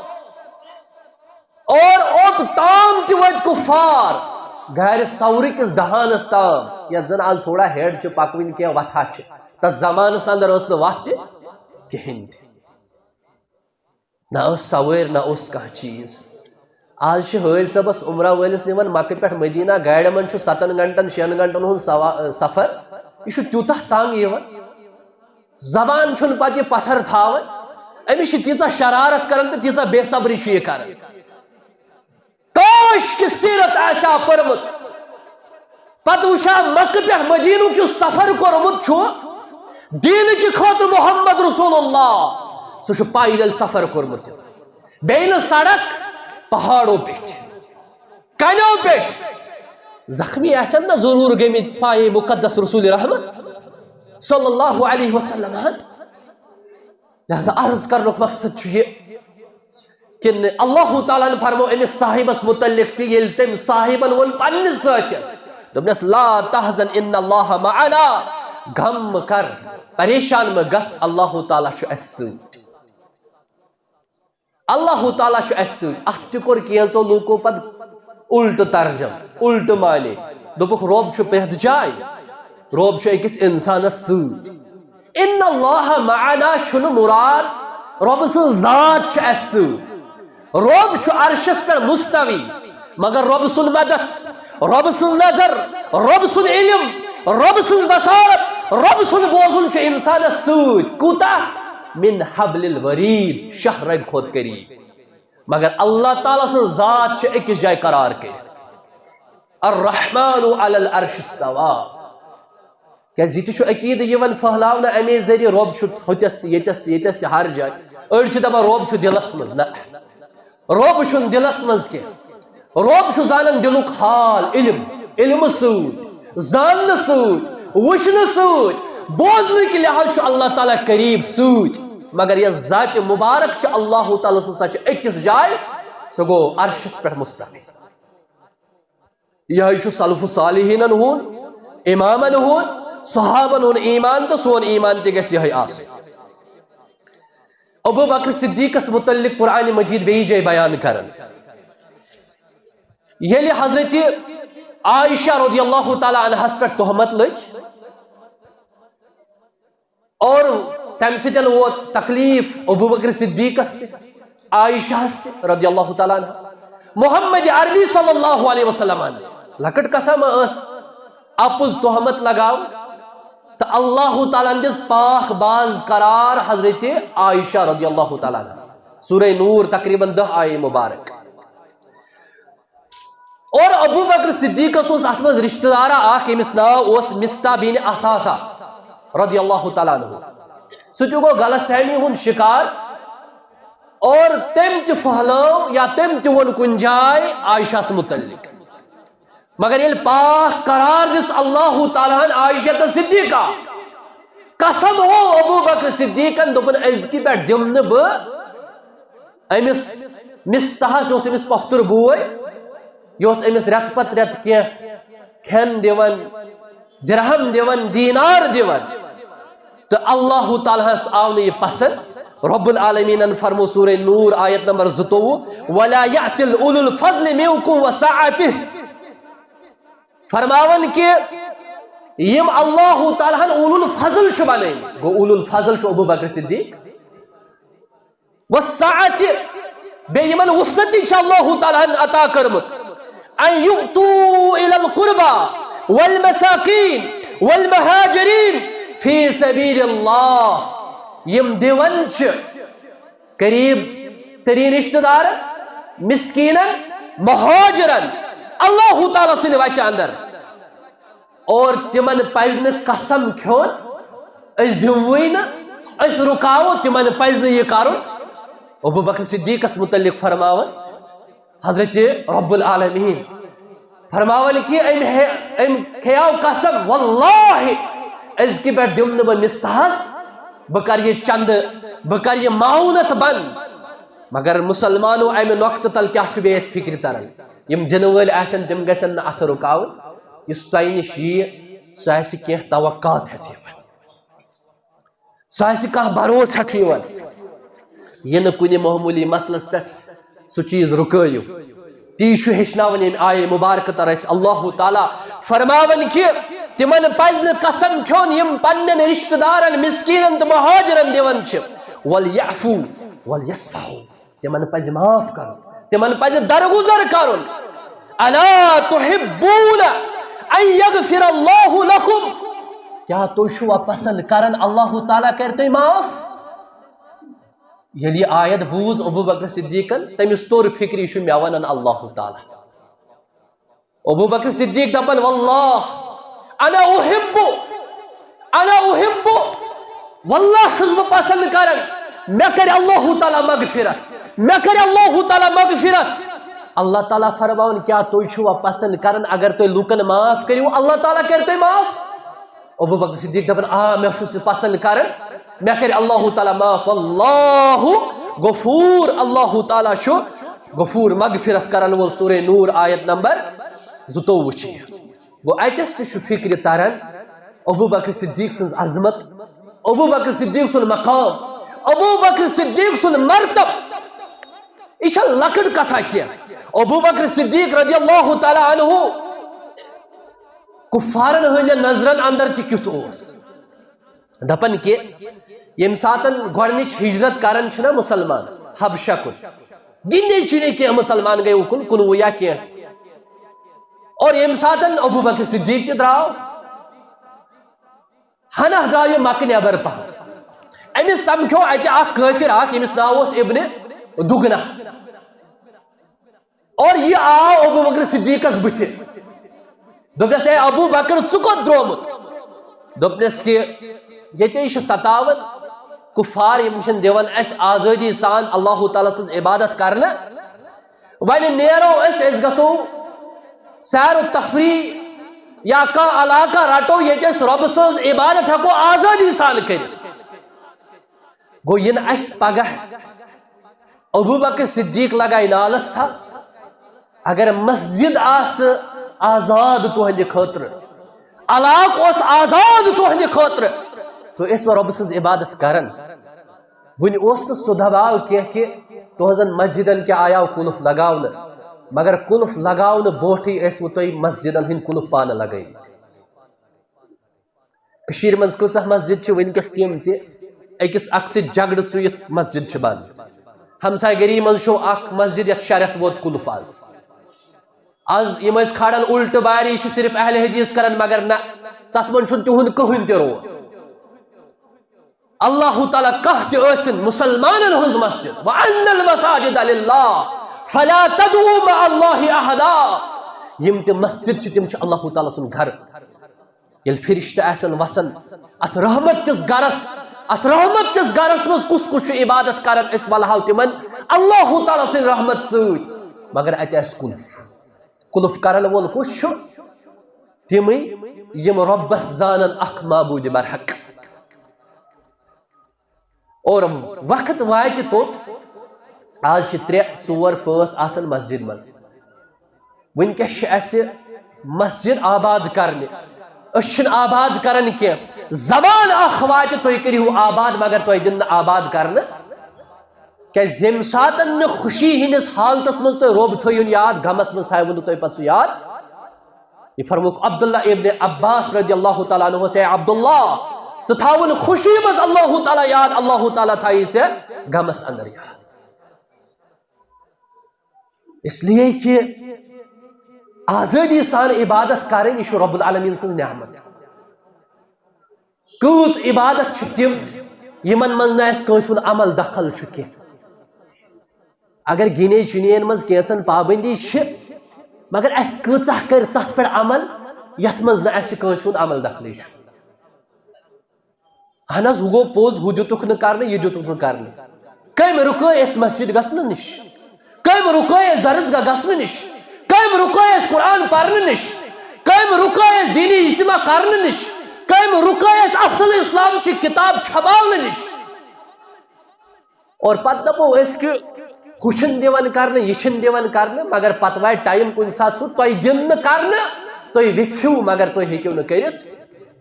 اور اوٚت تام تہِ وٲتۍ کُفار گرِ ثورٕ کِس دہانس تام، یتھ زن از تھوڑا ہیڈ چھِ پکوٕنۍ، کینٛہہ وتھا چھِ۔ تتھ زمانس اندر ٲس نہٕ وتھ تہِ کِہینۍ تہِ۔ نہ ٲس سوٲرۍ، نہ اوس کانٛہہ چیٖز۔ آز چھِ حٲج صٲبس عمرہ وٲلِس نِوان مکہٕ پٮ۪ٹھ مدینہ، گاڑِ منٛز چھُ ستن گھنٹن، شٮ۪ن گھنٹن ہُنٛد سوا-، سفر۔ یہِ چھُ تیوٗتاہ تنگ یِوان۔ زبان چھُنہٕ پتہٕ یہِ پتھر تھاوان۔ أمِس چھِ تیٖژاہ شرارت کران تہٕ تیٖژاہ بے صبری چھُ یہِ کران۔ کاش کہِ سیرت آسہِ ہا پٔرمٕژ۔ پتہٕ وٕچھ ہا مکہٕ پٮ۪ٹھ مدینُک یُس سفر کوٚرمُت چھُ دیٖنہٕ کہِ خٲطرٕ محمد رسول اللہ، سُہ چھُ پایدل سفر کوٚرمُت۔ بیٚیہِ نہٕ سڑک، پہاڑو پیٚٹھۍ، کنیو پیٚٹھۍ۔ زخمی آسن نہ ضروٗر گٔمٕتۍ پایہِ مقدس رسول رحمت صلی اللہ علیہ وسلم۔ لہذا عرض کرنُک مقصد چھُ یہِ کہِ اللہ تعالیٰ ہن فرمو أمِس صاحبس متعلق تہِ، ییٚلہِ تٔمۍ صاحبن ووٚن پننِس سٲتھیس، دوٚپنس، "لا تحزن ان اللہ معنا"، غم مہٕ کر، پریشان مہٕ گژھ، اللہ تعالیٰ چھُ اسہِ سۭتۍ۔ اللہ تعالیٰ چھُ اسہِ سۭتۍ۔ اتھ تہِ کوٚر کینٛژو لوٗکو پتہٕ الٹہٕ ترجمہٕ، الٹہٕ معنی۔ دوٚپُکھ، رۄب چھُ پرٛٮ۪تھ جایہِ، رۄب چھُ أکِس انسانس سۭتۍ۔ ان اللہ معنا چھُنہٕ مُراد رۄب سٕنٛز ذات چھِ اسہِ سۭتۍ۔ رۄب چھُ عرشس پٮ۪ٹھ مستوی، مگر رۄب سُنٛد مدد، رۄب سٕنٛز نظر، رۄب سُنٛد علم، رۄب سٕنٛز بصارت، رۄب سُنٛد بوزُن چھُ انسانس سۭتۍ۔ کوٗتاہ؟ من حبل الورید، شاہ رگہِ کھۄتہٕ قریب۔ مگر اللہ تعالیٰ سٕنٛز ذات چھِ أکِس جایہِ قرار کٔرِتھ۔ الرحمن علی العرش استوی۔ کیازِ یہِ تہِ چھُ عقیٖدٕ یِوان پھٔہلاونہٕ اَمے ذٔریعہٕ، رۄب چھُ ہوٚتٮ۪س تہِ، ییٚتٮ۪س تہِ، ییٚتٮ۪س تہِ، ہر جایہِ۔ أڑۍ چھِ دَپان، رۄب چھُ دِلَس منٛز۔ نہ، رۄب چھُنہٕ دِلَس منٛز کینٛہہ۔ رۄب چھُ زانان دِلُک حال، علم، علمہٕ سۭتۍ، زاننہٕ سۭتۍ، وٕچھنہٕ سۭتۍ، بوزنہٕ کہِ لحاظ چھُ اللہ تعالیٰ قریٖب سۭتۍ۔ مگر یۄس ذاتِ مُبارک چھِ اللہ تعالیٰ سٕنٛز، سۄ چھِ أکِس جایہِ، سُہ گوٚو عرشَس پٮ۪ٹھ مستوی۔ یہے چھُ سلف صالحینن ہُنٛد، امامن ہُنٛد، صحابن ہُنٛد ایمان، تہٕ سون ایمان تہِ گژھِ یہے آسُن۔ ابو بکر صدیقس متعلق قرآن مجید بیٚیہِ جایہِ بیان کران، ییٚلہِ حضرت عائشہ رضی اللہ تعالیٰ عنہس پٮ۪ٹھ تہمت لٔج، اور تمہِ سۭتۍ ووت تکلیف ابو بکر صدیقس تہِ، عائشہس تہِ رضی اللہ تعالیٰ عنہ، محمد عربی صلی اللہ علیہ وسلم۔ لۄکٕٹ کتھا ما ٲس اپُز تہمت لگاو؟ تہٕ اللہ تعالیٰ ہن دِژ پاک باز قرار حضرت عائشہ رضی اللہ تعالیٰ عنہ۔ سورہ نور، تقریباً دہ آیے مبارک۔ اور ابو بکر صدیقس اوس اتھ منٛز رشتہٕ دارا اکھ، ییٚمِس ناو اوس مصطح بن اثاثہ رضی اللہ تعالیٰ عنہ۔ سُہ تہِ گوٚو غلط فہمی ہُنٛد شکار، اور تٔمۍ تہِ پھٔہلٲو یا تٔمۍ تہِ ووٚن کُنہِ جایہِ عائشہس متعلق۔ مگر ییٚلہِ پاک قرار دِژ اللہ تعالیٰ ہن عائشہ تہٕ صدیقہ، قسم ہوو ابو بکر صدیقن، دوٚپُن، أزکہِ پٮ۪ٹھ دِمہٕ نہٕ بہٕ أمِس مصطحس، یہِ اوس أمِس پۄپھتُر بوے، یہِ اوس أمِس رٮ۪تہٕ پتہٕ رٮ۪تہٕ کینٛہہ کھٮ۪ن دِوان، درہم دِوان، دینار دِوان۔ تہٕ اللہ تعالیٰ ہس آو نہٕ یہِ پسند۔ رب العالمینن فرمو سورہ نور آیت نمبر زٕتووُہ، "ولا يأتل أولو الفضل منكم والسعة"۔ فرماوان کہِ یِم اللہ تعالیٰ ہن اولو الفضل چھُ بنٲومٕتۍ، گوٚو اولو الفضل چھُ ابو بکر صدیق، والسعة، بیٚیہِ یِمن وسعت تہِ چھِ اللہ تعالیٰ ہن عطا کٔرمٕژ، "أن يؤتوا إلى القربى والمساكين والمهاجرين في سبيل الله"۔ یِم دِوان چھِ قریب ترین رشتہ دارن، مسکینن، مہاجرن اللہ تعالیٰ سٕنٛدِ وتہِ اندر۔ اور تِمن پزِ نہٕ قسم کھیوٚن، أسۍ دِموٕے نہٕ، أسۍ رُکاوو، تِمن پزِ نہٕ یہِ کرُن۔ ابو بکر صدیقس متعلق فرماوان حضرت رب العالمین، فرماوان کہِ أمۍ ہے-، أمۍ کھیاو قسم، "واللہ، أزکہِ پٮ۪ٹھ دِمہٕ نہٕ بہٕ مصطحس، بہٕ کرٕ یہِ چندٕ، بہٕ کرٕ یہِ معاونت بند۔" مگر مسلمانو، امہِ نۄقطہٕ تل کیٛاہ چھُ بیٚیہِ اَسہِ فکرِ تران؟ یِم دِنہٕ وٲلۍ آسن، تِم گژھن نہٕ اتھٕ رُکاوٕنۍ۔ یُس تۄہہِ نِش یِیہِ، سُہ آسہِ کینٛہہ توقعات ہٮ۪تھ یِوان، سُہ آسہِ کانٛہہ بھروسہٕ ہٮ۪تھ یِوان۔ یہِ نہٕ کُنہِ معموٗلی مسلس پٮ۪ٹھ سُہ چیٖز رُکٲیِو۔ تی چھُ ہیٚچھناوان ییٚمہِ آیہِ مبارکہٕ تر اَسہِ اللہ تعالیٰ، فرماوان کہِ تِمن پزِ نہٕ قسم کھیوٚن یِم پننٮ۪ن رشتہٕ دارن، مسکیٖنن تہٕ مہاجرن دِوان چھِ۔ "وليعفوا وليصفحوا"، تِمن پزِ معاف کرُن، تِمن پزِ درگُزر کرُن۔ "ألا تحبون أن يغفر الله لكم"، کیٛاہ تُہۍ چھِوا پسند کران اللہ تعالیٰ کرِ تُہۍ معاف؟ ییٚلہِ یہِ آیت بوٗز ابو بکر صدیقن، تٔمِس توٚر فکرِ، یہِ چھُ مےٚ ونان اللہ تعالیٰ۔ ابو بکر صدیق دپان، "واللہ، انا احب، انا احب، واللہ چھُس بہٕ پسند کران، مےٚ کرِ اللہ تعالیٰ مغفرت، مےٚ کرِ اللہ تعالیٰ مغفرت۔" اللہ تعالیٰ فرماوان، کیٛاہ تُہۍ چھِوا پسند کران اگر تُہۍ لوٗکن معاف کٔرِو، اللہ تعالیٰ کرِ تُہۍ معاف؟ ابو بکر صدیق دپان، آ، مےٚ چھُ سُہ پسند کران، مےٚ کرِ اللہ تعالیٰ معاف۔ واللہ غفور، اللہ تعالیٰ چھُ غفور، مغفرت کرن وول۔ سورہ نور آیت نمبر زٕتووُہ چھِ یہِ۔ گوٚو، اتس تہِ چھُ فکرِ تران ابو بکر صدیق سٕنٛز عظمت، ابو بکر صدیق سُنٛد مقام، ابو بکر صدیق سُنٛد مرتب۔ یہِ چھےٚ لۄکٕٹ کتھا کینٛہہ۔ ابو بکر صدیق رضی اللہ تعالیٰ عنہ کفارن ہٕنٛدٮ۪ن نظرن اندر تہِ کیُتھ اوس؟ دپان کہِ ییٚمہِ ساتن گۄڈنِچ ہجرت کران چھِنہ مسلمان حبشہ کُن، گِنٛدے چھُنہٕ کینٛہہ مسلمان گٔے اُکُن کُنوُہ یا کینٛہہ۔ اور ییٚمہِ ساتن ابو بکر صدیق تہِ درٛاو، ہنا درٛاو یہِ مکہٕ نٮ۪بر پہن۔ أمِس سمکھیو اتہِ اکھ کٲفر اکھ، ییٚمِس ناو اوس ابن دُگنہ۔ اور یہِ آو ابو بکر صدیقس بٕتھِ۔ دوٚپنس، "اے ابو بکر، ژٕ کوٚت درٛومُت؟" دوٚپنس کہِ، "ییٚتے چھِ ستاوان کُفار، یِم چھِنہٕ دِوان اَسہِ آزٲدی سان اللہ تعالیٰ سٕنٛز عبادت کرنہٕ۔ وۄنۍ نیرو أسۍ، أسۍ گژھو سیر و تفریح یا کانٛہہ علاقہ رٹو، ییٚتہِ أسۍ رۄبہٕ سٕنٛز عبادت ہٮ۪کو آزٲدی سان کٔرِتھ۔" گوٚو، یِنہٕ اَسہِ پگاہ ابو بکر صدیق لگایہِ نالس تھل، اگر مسجد آسہٕ، آزاد تُہنٛدِ خٲطرٕ، علاقہٕ اوس آزاد تُہنٛدِ خٲطرٕ، تُہۍ ٲسوٕ رۄبہٕ سٕنٛز عبادت کران۔ وُنہِ اوس نہٕ سُہ دباو کینٛہہ کہِ تُہنٛزن مسجدن کیٛاہ آیاو قُلف لگاونہٕ، مگر قُلف لگاونہٕ برونٛٹھٕے ٲسوٕ تُہۍ مسجدن ہٕنٛدۍ قُلف پانہٕ لگٲومٕتۍ۔ کٔشیٖرِ منٛز کۭژاہ مسجد چھِ وٕنکیٚس تِم تہِ أکِس اکھ سۭتۍ جھگڑٕ ژُیِتھ مسجد چھِ بنٛد۔ ہمسایہِ گٔری منٛز چھُو اکھ مسجد یتھ شےٚ رٮ۪تھ ووت قُلف آز۔ آز یِم ٲسۍ کھالان الٹہٕ بارِ، یہِ چھِ صرف اہل حدیث کران، مگر نہ، تتھ منٛز چھُنہٕ تِہُنٛد کٕہٕنۍ تہِ رول۔ اللہ تعالیٰ کانٛہہ تہِ ٲسِن مُسلمانن ہٕنٛز مسجد، وَأَنَّ الْمَسَاجِدَ لِلَّهِ فَلَا تَدْعُوا مَعَ اللَّهِ أَحَدًا۔ یِم تہِ مسجد چھِ، تِم چھِ اللہ تعالیٰ سُنٛد گھر۔ ییٚلہِ فرشتہٕ آسن وسان اتھ رحمت کِس گرس، اتھ رحمت کِس گرس منٛز کُس کُس چھُ عبادت کران، أسۍ ولہو تِمن اللہ تعالیٰ سٕنٛدِ رحمت سۭتۍ۔ مگر اتہِ آسہِ قُلف۔ قُلف کرن وول کُس چھُ؟ تِمٕے یِم رۄبس زانن اکھ معبوٗدِ برحق۔ اور وقت واتہِ توٚت، آز چھِ ترٛےٚ، ژور، پانٛژھ آسان مسجد منٛز۔ وٕنکیٚس چھِ اَسہِ مسجد آباد کرنہِ، أسۍ چھِنہٕ آباد کران کینٛہہ۔ زمان اکھ واتہِ، تُہۍ کٔرِو آباد، مگر تۄہہِ دِن نہٕ آباد کرنہٕ۔ کیٛازِ ییٚمہِ ساتَن نہٕ خوشی ہٕنٛدِس حالتس منٛز تُہۍ رۄب تھٲیِو یاد، غمس منٛز تھاوٕ نہٕ تۄہہِ پتہٕ سُہ یاد۔ یہِ فرمووُکھ عبداللہ ابن عباس رضی اللہ تعالیٰ عنہ، "اے عبداللہ، ژٕ تھاوُن خوشی منٛز اللہ تعالیٰ یاد، اللہ تعالیٰ تھایی ژےٚ غمس اندر یاد۔" اس لیے کہ آزٲدی سان عبادت کرٕنۍ، یہِ چھُ رب العالمین سٕنٛز نعمت۔ کۭژ عبادت چھِ تِم، یِمن منٛز نہٕ اَسہِ کٲنٛسہِ ہُنٛد عمل دخل چھُ کینٛہہ۔ اگر گِنے چُنین منٛز کینٛژن پابندی چھِ، مگر اَسہِ کۭژاہ کرِ تتھ پٮ۪ٹھ عمل، یتھ منٛز نہٕ اَسہِ کٲنٛسہِ ہُنٛد عمل دخلٕے چھُ؟ اہن حظ، ہُہ گوٚو پوٚز، ہُہ دیُتُکھ نہٕ کرنہٕ، یہِ دیُتُکھ نہٕ کرنہٕ۔ کٔمۍ رُکٲے اَسہِ مسجد گژھنہٕ نِش؟ کٔمۍ رُکٲے اَسہِ درسگاہ گژھنہٕ نِش؟ کٔمۍ رُکٲے اَسہِ قرآن پرنہٕ نِش؟ کٔمۍ رُکٲے اَسہِ دینی اجتماع کرنہٕ نِش؟ کٔمۍ رُکٲے اَسہِ اصل اسلام چہِ کتاب چھپاونہٕ نِش؟ اور پتہٕ دپو أسۍ کہِ ہُہ چھِنہٕ دِوان کرنہٕ، یہِ چھِنہٕ دِوان کرنہٕ، مگر پتہٕ واتہِ ٹایم کُنہِ ساتہٕ سُہ تۄہہِ دِنہٕ کرنہٕ، تُہۍ ویژھِو مگر تُہۍ ہیٚکِو نہٕ کٔرِتھ۔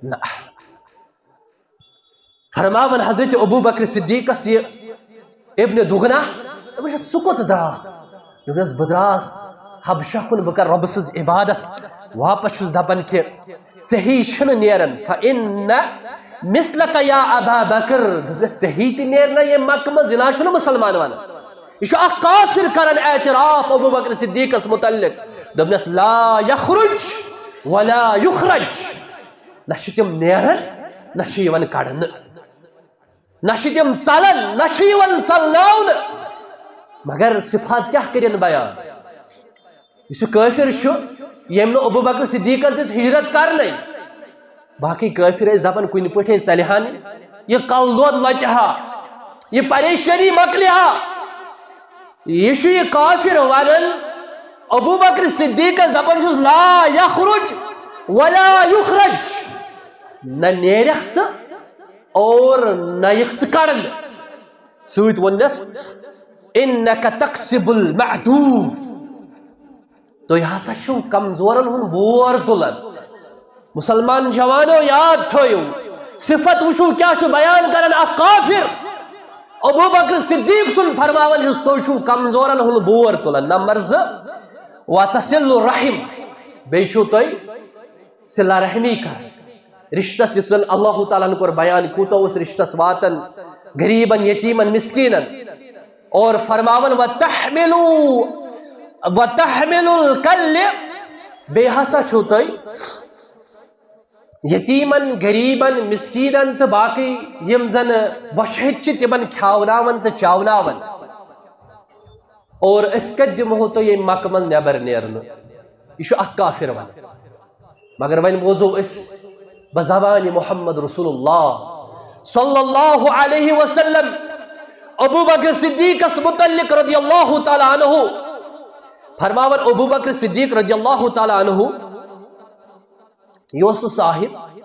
نہ۔ فرماوان حضرت ابو بکر صدیقس یہِ ابن دُگنا، دوٚپمس، "ژٕ کوٚت درٛاکھ؟" دوٚپنس، "بہٕ درٛاس حبشہ کُن، بہٕ کرٕ رۄبہٕ سٕنٛز عبادت۔" واپس چھُس دپان کہِ ژےٚ ہی چھِنہٕ نیران، فَإِنَّ مِثْلَكَ يَا أَبَا بَكْرَ، دوٚپنس، "ژےٚ ہی تہِ نیرِ نہ ییٚمہِ مکہٕ منٛز، یہِ نہ چھُنہٕ مُسلمان ونان۔" یہِ چھُ اکھ کافر کران اعتراف ابو بکر صدیقس متعلق، دوٚپنس، "لَا يَخْرُجُ وَلَا يُخْرَجُ"، نہ چھِ تِم نیران، نہ چھِ یِوان کڑنہٕ۔ نہ چھِ تِم ژلان، نہ چھِ یِوان ژلناونہٕ۔ مگر صفات کیٛاہ کٔرِن بیان؟ یُس یہِ کٲفِر چھُ، ییٚمۍ نہٕ ابو بکر صدیقس دِژ ہجرت کرنَے۔ باقٕے کٲفِر ٲسۍ دپان، کُنہِ پٲٹھۍ ژلہِ ہا نہٕ، یہِ کلہٕ دود لۄتہِ ہا، یہِ پریشٲنی مۄکلہِ ہا۔ یہِ چھُ یہِ کافِر ونان، ابو بکر صدیقس دپان چھُس، "لا یخرج ولا یخرج"، نہ نیرکھ ژٕ اور نہ یِکھ ژٕ کڑنہٕ۔ سۭتۍ ووٚننس، "انک تکسب المعدوم"، تُہۍ ہسا چھِو کمزورن ہُنٛد بور تُلان۔ مسلمان جوانو، یاد تھٲیِو، صفت وٕچھِو کیٛاہ چھُ بیان کران اکھ کافر۔ ابو بکر صدیق سُنٛد فرماوان چھُس، تُہۍ چھِو کمزورن ہُنٛد بور تُلان۔ نمبر زٕ، وتصل الرحم، بیٚیہِ چھِو تُہۍ صلہ رحمی کران۔ رشتس یُس زن اللہ تعالیٰ ہن کوٚر بیان، کوٗتاہ اوس رشتس واتان، غریبن، یتیمن، مسکینن۔ اور فرماوان، وتحملو، وتحمل الکل، بیٚیہِ ہسا چھِو تُہۍ یتیمن، غریبن، مسکینن تہٕ باقٕے یِم زن بۄچھِ ہٕتۍ چھِ، تِمن کھیاوناوان تہٕ چاوناوان۔ اور أسۍ کتہِ دِمہو تۄہہِ ییٚمہِ مکہٕ منٛز نٮ۪بر نیرنہٕ؟ یہِ چھُ اکھ کافر ونان۔ مگر وۄنۍ بوزو أسۍ بزبانِ محمد رسول اللہ صلی اللہ علیہ وسلم ابو بکر صدیقس متعلق رضی اللہ تعالیٰ عنہ۔ فرماوان ابو بکر صدیق رضی اللہ تعالیٰ عنہ، یہِ اوس سُہ صاحب،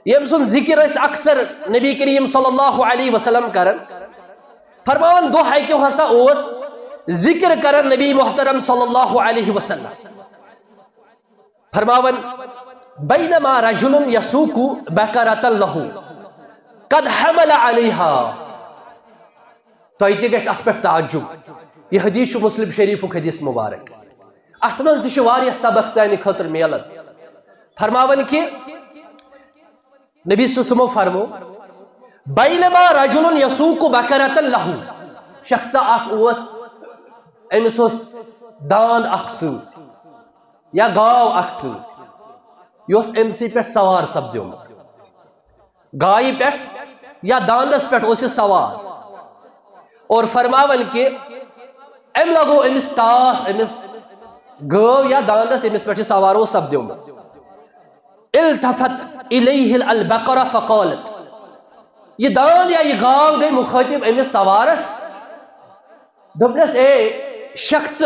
ییٚمۍ سُنٛد ذکر ٲسۍ اکثر نبی کریم صلی اللہ علیہ وسلم کران۔ فرماوان، دۄہ اکہِ ہسا اوس ذکر کران نبی محترم صلی اللہ علیہ وسلم۔ فرماوان، بینما رجل یسوق بقرۃ لہ قد حمل علیہا۔ تۄہہِ تہِ گژھِ اتھ پٮ۪ٹھ تعجب۔ یہِ حدیث چھُ مسلم شریفُک حدیث مبارک۔ اتھ منٛز تہِ چھِ واریاہ سبق سانہِ خٲطرٕ میلان۔ فرماوان کہِ نبی صلی اللہ علیہ وسلمو فرمو، بینما رجل یسوق بقرۃ لہ، شخصا اکھ اوس، أمِس اوس داند اکھ سۭتۍ یا گاو اکھ سۭتۍ، یہِ اوس أمسٕے پٮ۪ٹھ سوار سپدیومُت۔ گایہِ پٮ۪ٹھ یا داندس پٮ۪ٹھ اوس یہِ سوار۔ اور فرماوان کہِ أمۍ لگو أمِس ٹاس، أمِس گٲو یا داندس، أمِس پٮ۪ٹھ یہِ سوار اوس سپدیومُت۔ التفت الیہ البقرہ فقالت، یہِ داند یا یہِ گاو گٔے مخٲطب أمِس سوارس۔ دوٚپنس، اے شخص،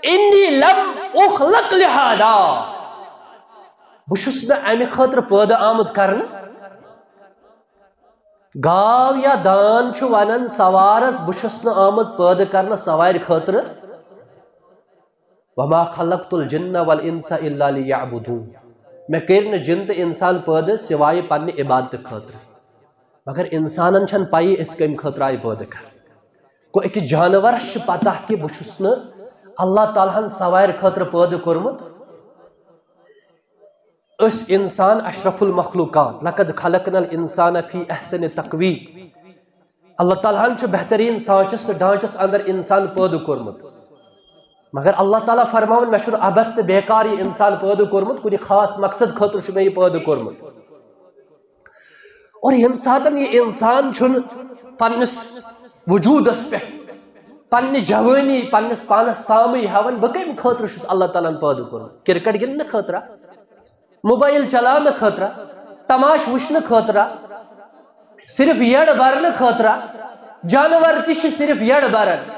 انی لم اخلق لہذا، بہٕ چھُس نہٕ امہِ خٲطرٕ پٲدٕ آمُت کرنہٕ۔ گاو یا داند چھُ ونان سوارس، بہٕ چھُس نہٕ آمُت پٲدٕ کرنہٕ سوارِ خٲطرٕ۔ وما خلقت الجن والانس الا لیعبدون۔ مےٚ کٔرۍ نہٕ جن تہٕ انسان پٲدٕ سوائے پننہِ عبادتہٕ خٲطرٕ۔ مگر انسانن چھنہٕ پَیی أسۍ کمہِ خٲطرٕ آیہِ پٲدٕ کرنہٕ۔ گوٚو أکِس جانورس چھِ پتہ کہِ بہٕ چھُس نہٕ اللہ تعالیٰ ہن سوارِ خٲطرٕ پٲدٕ کوٚرمُت۔ أسۍ انسان اشرف المخلوقات، لقد خلقنا الانسان فی احسن تقویم۔ اللہ تعالیٰ ہن چھُ بہترین سانچس تہٕ ڈانچس اندر انسان پٲدٕ کوٚرمُت۔ مگر اللہ تعالیٰ فرماوان، مےٚ چھُنہٕ عبث تہٕ بیکار یہِ انسان پٲدٕ کوٚرمُت، کُنہِ خاص مقصد خٲطرٕ چھُ مےٚ یہِ پٲدٕ کوٚرمُت۔ اور ییٚمہِ ساتن یہِ انسان چھُنہٕ پننِس وجودس پٮ۪ٹھ، پننہِ جوٲنی، پننِس پانس سامٕے ہاوان، بہٕ کمہِ خٲطرٕ چھُس اللہ تعالیٰ ہن پٲدٕ کوٚرمُت؟ کرکٹ گِنٛدنہٕ خٲطرٕ؟ موبایل چلاونہٕ خٲطرٕ؟ تماش وٕچھنہٕ خٲطرٕ؟ صرف یٔڑ برنہٕ خٲطرٕ؟ جانور تہِ چھِ صرف یٔڑ بران۔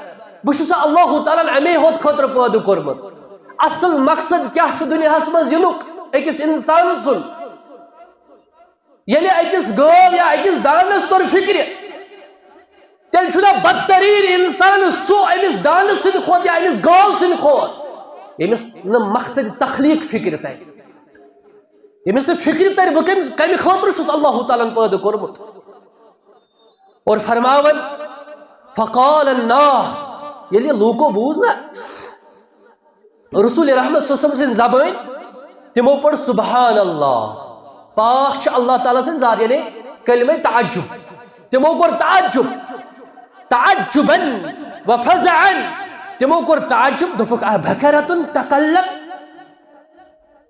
بہٕ چھُسا اللہ تعالیٰ ہن اَمے ہوت خٲطرٕ پٲدٕ کوٚرمُت؟ اصل مقصد کیٛاہ چھُ دُنیاہس منٛز یِنُک أکِس انسان سُنٛد؟ ییٚلہِ أکِس گٲو یا أکِس دانس توٚر فِکرِ، تیٚلہِ چھُنہ بدتریٖن انسان سُہ أمِس دانہٕ سٕنٛدِ کھۄتہٕ یا أمِس گٲو سٕنٛدِ کھۄتہٕ، ییٚمِس نہٕ مقصد تخلیٖق فِکرِ تَرِ، ییٚمِس نہٕ فِکرِ تَرِ بہٕ کَمہِ، کَمہِ خٲطرٕ چھُس اللہ تعالیٰ ہن پٲدٕ کوٚرمُت۔ اور فرماوان، فقال الناس، ییٚلہِ یہِ لوٗکو بوٗز نا، رسول رحمت صلی اللہ علیہ وسلم سٕنٛز زبٲنۍ، تِمو پٔر سبحان اللہ، پاک چھُ اللہ تعالیٰ سٕنٛز ذات، یعنی کلمہ تعجب۔ تِمو کوٚر تعجب، تعجبا و فزعا، تِمو کوٚر تعجب، دوٚپُکھ، "أبقرة تتکلم؟"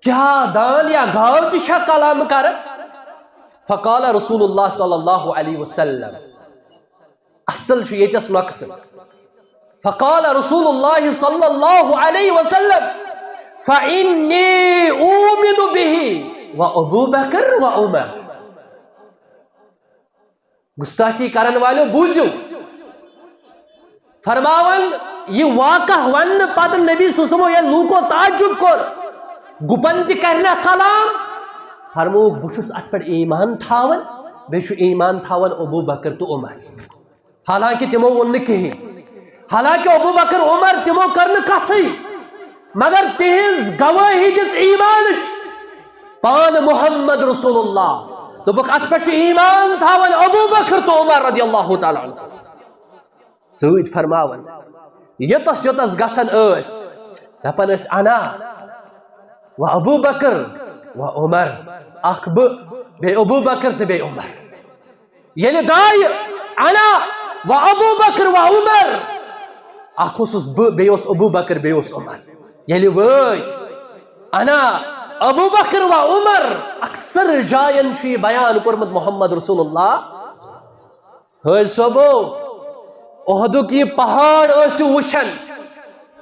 کیٛاہ دان یا گاو تہِ چھا کلام کران؟ فقال رسول اللہ صلی اللہ علیہ وسلم، اصل چھُ ییٚتٮ۪س نۄقطہٕ۔ فقال رسول اللہ صلی اللہ علیہ وسلم، فإني أؤمن به وأبو بكر وعمر۔ گستاخی کرن والو بوٗزِو، فرماوان، یہِ واقعہ وننہٕ پتہٕ نبی صلی اللہ علیہ وسلم ییٚلہِ لوٗکو تعجب کوٚر، گُپن تہِ کرِ نہ کلام، فرمووُکھ، بہٕ چھُس اتھ پٮ۪ٹھ ایمان تھاوان، بیٚیہِ چھُ ایمان تھاوان ابو بکر تہٕ عمر۔ حالانکہ تِمو ووٚن نہٕ کِہیٖنۍ، حالانکہ ابو بکر عمر تِمو کٔر نہٕ کتھٕے، مگر تِہنٛز گوٲہی دِژ ایمانٕچ۔ پان محمد رسول اللہ دوٚپُکھ، اتھ پٮ۪ٹھ چھُ ایمان تھاوان ابو بکر تہٕ عمر رضی اللہ تعالیٰ عنہ۔ سۭتۍ فرماوان، یوٚتس یوٚتس گژھان ٲسۍ، دپان ٲسۍ، انا و ابو بکر و عمر، اکھ بہٕ، بیٚیہِ ابو بکر تہٕ بیٚیہِ عمر۔ ییٚلہِ درٛایہِ، انا و ابو بکر و عمر، اکھ اوسُس بہٕ، بیٚیہِ اوس ابو بکر، بیٚیہِ اوس عمر۔ ییٚلہِ وٲتۍ، انا ابو بکر و عمر، اکثر جاین چھُ یہِ بیان کوٚرمُت محمد رسول اللہ۔ حٲج صٲبو، احدُک یہِ پہاڑ ٲسِو وٕچھان،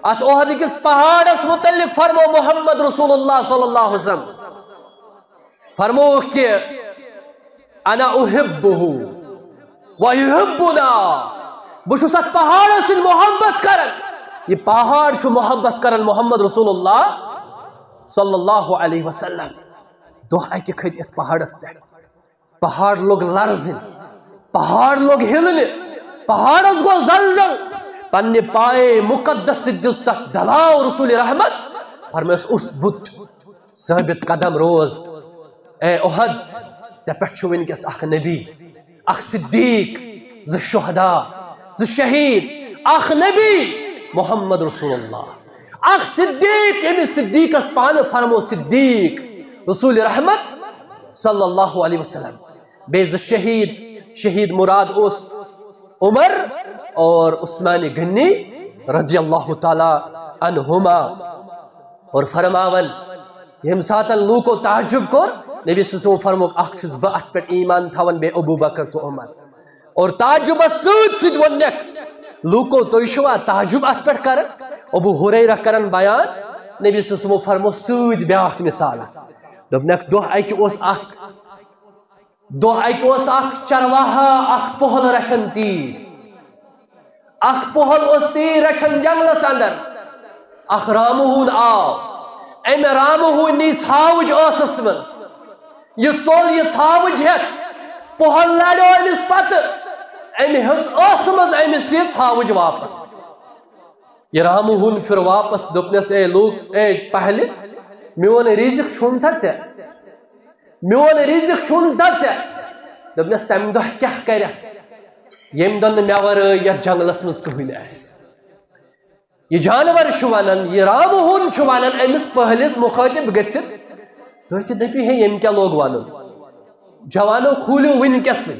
اتھ احد کِس پہاڑس متعلق فرمو محمد رسول اللہ صلی اللہ علیہ وسلم۔ فرمووُکھ کہ انا احبہ و یحبنا، بہٕ چھُس اتھ پہاڑس سۭتۍ محبت کران۔ یہِ پہاڑ چھُ محبت کران محمد رسول اللہ صلی اللہ علیہ وسلم۔ دۄہ اکہِ کھٔتۍ یتھ پہاڑس پٮ۪ٹھ، پہاڑ لوٚگ لرزٕنۍ، پہاڑ لوٚگ ہِلنہِ، پہاڑس گوٚو زلزل۔ پننہِ پایے مقدس سۭتۍ دیُت تتھ دباو رسول رحمت، فرمٲیس، اس بت ثٲبت قدم روز۔ اے احد، ژےٚ پٮ۪ٹھ چھُ وٕنکیٚس اکھ نبی، اکھ صدیق، زٕ شہدا، زٕ شہید، اکھ نبی محمد رسول اللہ، اکھ صدیق، ییٚمِس صدیقس پانہٕ فرمو صدیق، رسول رحمت صلی اللہ علیہ وسلم، بیٚیہِ زٕ شہید، شہید مراد اوس عمر اور عثمان غنی رضی اللہ تعالیٰ عنہما۔ اور فرماون، ییٚمہِ ساتن لوٗکو تعجب کوٚر، نبی صلی اللہ علیہ وسلم فرمووُکھ، اکھ چھُس بہٕ اتھ پٮ۪ٹھ ایمان تھاوان، بیٚیہِ ابو بکر تہٕ عمر۔ اور تعجبس سۭتۍ سۭتۍ ووٚنکھ لوٗکو، تُہۍ چھِوا تعجب اتھ پٮ۪ٹھ کران؟ ابو ہریرہ کران بیان، نبی صلی اللہ علیہ وسلم فرمو سۭتۍ بیاکھ مثال۔ دوٚپنکھ، دۄہ اکہِ اوس اکھ دۄہ اکہِ اوس اکھ چرواہا، اکھ پۄہل رچھان تیٖر۔ اکھ پۄہل اوس تیٖر رچھان جنگلس اندر۔ اکھ رامہٕ ہوٗن آو۔ امہِ رامہٕ ہوٗنۍ نی ژھاوٕج ٲسس منٛز۔ یہِ ژوٚل یہِ ژھاوٕج ہٮ۪تھ۔ پۄہل لڑیو أمِس پتہٕ۔ أمۍ ہیٚژ ٲسہٕ منٛز أمِس یہِ ژھاوٕج واپس۔ یہِ رامہٕ ہوٗن پھِر واپس، دوٚپنس، اے لوٗکھ، اے پہلہِ، میون رِزق چھُنہٕ تھا ژےٚ؟ میون رِزق چھُنہٕ تھا ژےٚ؟ دوٚپنس، تمہِ دۄہ کیٛاہ کرکھ، ییٚمہِ دۄہ نہٕ مےٚ ورٲے یتھ جنگلس منٛز کٕہٕنۍ آسہِ؟ یہِ جانور چھُ ونان، یہِ رامہٕ ہوٗن چھُ ونان أمِس پہلِس مُخٲطب گٔژھِتھ، تُہۍ تہِ دٔپِو، ہے، ییٚمۍ کیٛاہ لوگ ونُن؟ جوانو، کھوٗلِو وٕنکیٚسٕے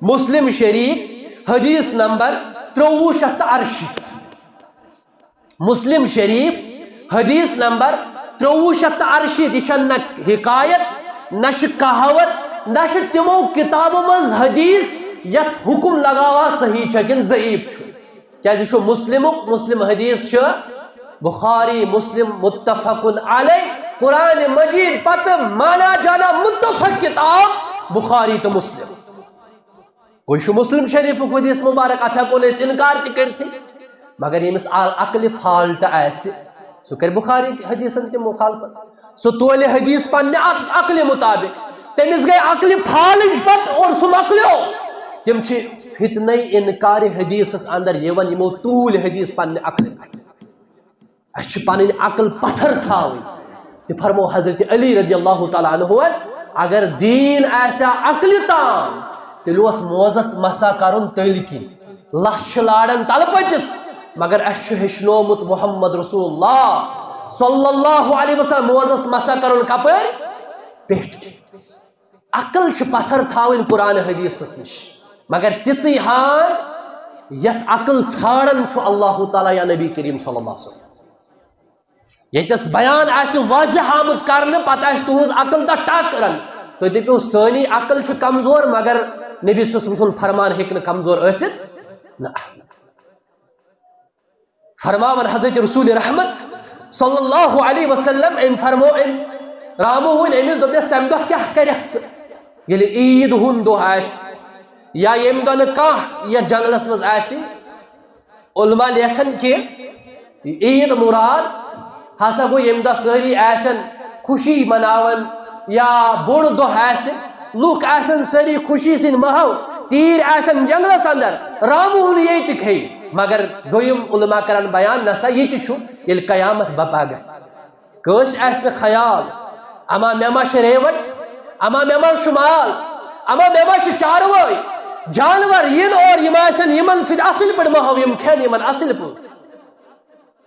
مسلم شریف، حدیث نمبر ترٛۆوُہ شیٚتھ تہٕ اَرشیٖتھ۔ مسلم شریف، حدیث نمبر ترٛۆوُہ شیٚتھ تہٕ اَرشیٖتھ۔ یہِ چھےٚ نہ حکایت، نہ چھِ کہاوت، نہ چھِ تِمو کتابو منٛز حدیث یتھ حکم لگاوان صحیح چھا کِنہٕ ضعیف چھُ۔ کیازِ یہِ چھُ مسلمُک، مسلم حدیث چھُ، بخاری، مسلم، متفق علیہ، قرآن مجید پتہٕ مانا جانا متفق کتاب بخاری تہٕ مسلم۔ گوٚو، یہِ چھُ مسلم شریفُک حدیث مبارک، اتھ ہٮ۪کو نہٕ أسۍ انکار تہِ کٔرِتھٕے۔ مگر ییٚمِس عقلہِ فالٹ آسہِ، سُہ کرِ بخاری حدیثن تہِ مخالفت۔ سُہ تولہِ حدیث پننہِ عق-، عقلہِ مطابق۔ تٔمِس گٔے عقلہِ فالج پتہٕ اور سُہ مۄکلیو۔ تِم چھِ فتنَے انکار حدیثس اندر یِوان، یِمو توٗلۍ حدیث پننہِ عقلہِ پٮ۪ٹھ۔ اَسہِ چھِ پنٕنۍ عقل پتھر تھاوٕنۍ۔ تہِ فرمو حضرت علی رضی اللہ تعالیٰ عنہ، اگر دیٖن آسہِ ہا عقلہِ تام، تیٚلہِ اوس موزس مسا کرُن تٔلۍ کِنۍ۔ لَچھ چھِ لاران تلہٕ پٔتِس، مگر اَسہِ چھُ ہیٚچھنومُت محمد رسول اللہ صلی اللہ علیہ وسلم موزس مسا کرُن کپٲرۍ؟ پیٚٹھۍ کِنۍ۔ عقل چھِ پتھر تھاوٕنۍ قرآن حدیثس نِش، مگر تِژٕے ہان یۄس عقل ژھانڈان چھُ اللہ تعالیٰ یا نبی کریم صلی اللہ علیہ وسلم۔ ییٚتٮ۪س بیان آسہِ واضح آمُت کرنہٕ، پتہٕ آسہِ تُہنٛز عقل تتھ ٹکران، تُہۍ دٔپِو، سٲنی عقل چھِ کمزور، مگر نبی صلی اللہ علیہ وسلم سُنٛد فرمان ہیٚکہِ نہٕ کمزور ٲسِتھ۔ نہ۔ فرماوان حضرت رسول رحمت صلی اللہ علیہ وسلم، أمۍ فرمو، أمۍ رامو ووٚن أمِس، دوٚپنَس، تَمہِ دۄہ کیٛاہ کَرٮ۪کھ ژٕ؟ ییٚلہِ عیٖد ہُنٛد دۄہ آسہِ یا ییٚمہِ دۄہ نہٕ کانٛہہ یَتھ جنٛگلَس منٛز آسہِ، علماء لیکھان کہِ عیٖد مراد ہسا گوٚو ییٚمہِ دۄہ سٲری آسن خوشی مناوان یا بوٚڑ دۄہ آسہِ، لُکھ آسن سٲری خوشی سٕنٛدۍ ماحول، تیٖرۍ آسن جنٛگلس اندر، رامہٕ ہوٗن ییٚتہِ کھیٚیہِ۔ مگر دوٚیِم علماء کرن بیان، نسا یہِ تہِ چھُ ییٚلہِ قیامت بپا گژھِ۔ کٲنٛسہِ آسہِ نہٕ خیال، اما مےٚ ما چھِ ریوَٹ، اما مےٚ ما چھُ مال، اما مےٚ ما چھِ چاروٲے، جانور یِن اور یِم آسن یِمن سۭتۍ اصٕل پٲٹھۍ ماحول، یِم کھٮ۪ن یِمن اصٕل پٲٹھۍ۔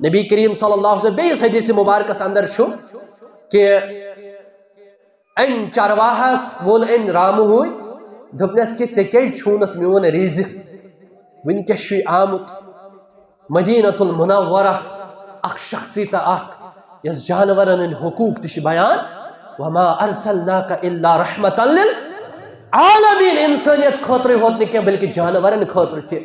نبی کریم صلی اللہ علیہ وسلم بیٚیِس حدیث مبارکس اندر چھُ کہ أمۍ چرواہس ووٚن أمۍ رامہٕ ہوٗنۍ، دوٚپنس کہ ژےٚ کیٛازِ چھُنتھ میون رزق؟ وٕنکیٚس چھُے آمُت مدینہ المنورہ اکھ شخصیت اکھ، یۄس جانورن ہٕنٛدۍ حقوق تہِ چھِ بیان، وما ارسلناک الا رحمتا للعالمین، انسانیت خٲطرٕ ہوت نہٕ کینٛہہ بلکہ جانورن خٲطرٕ تہِ۔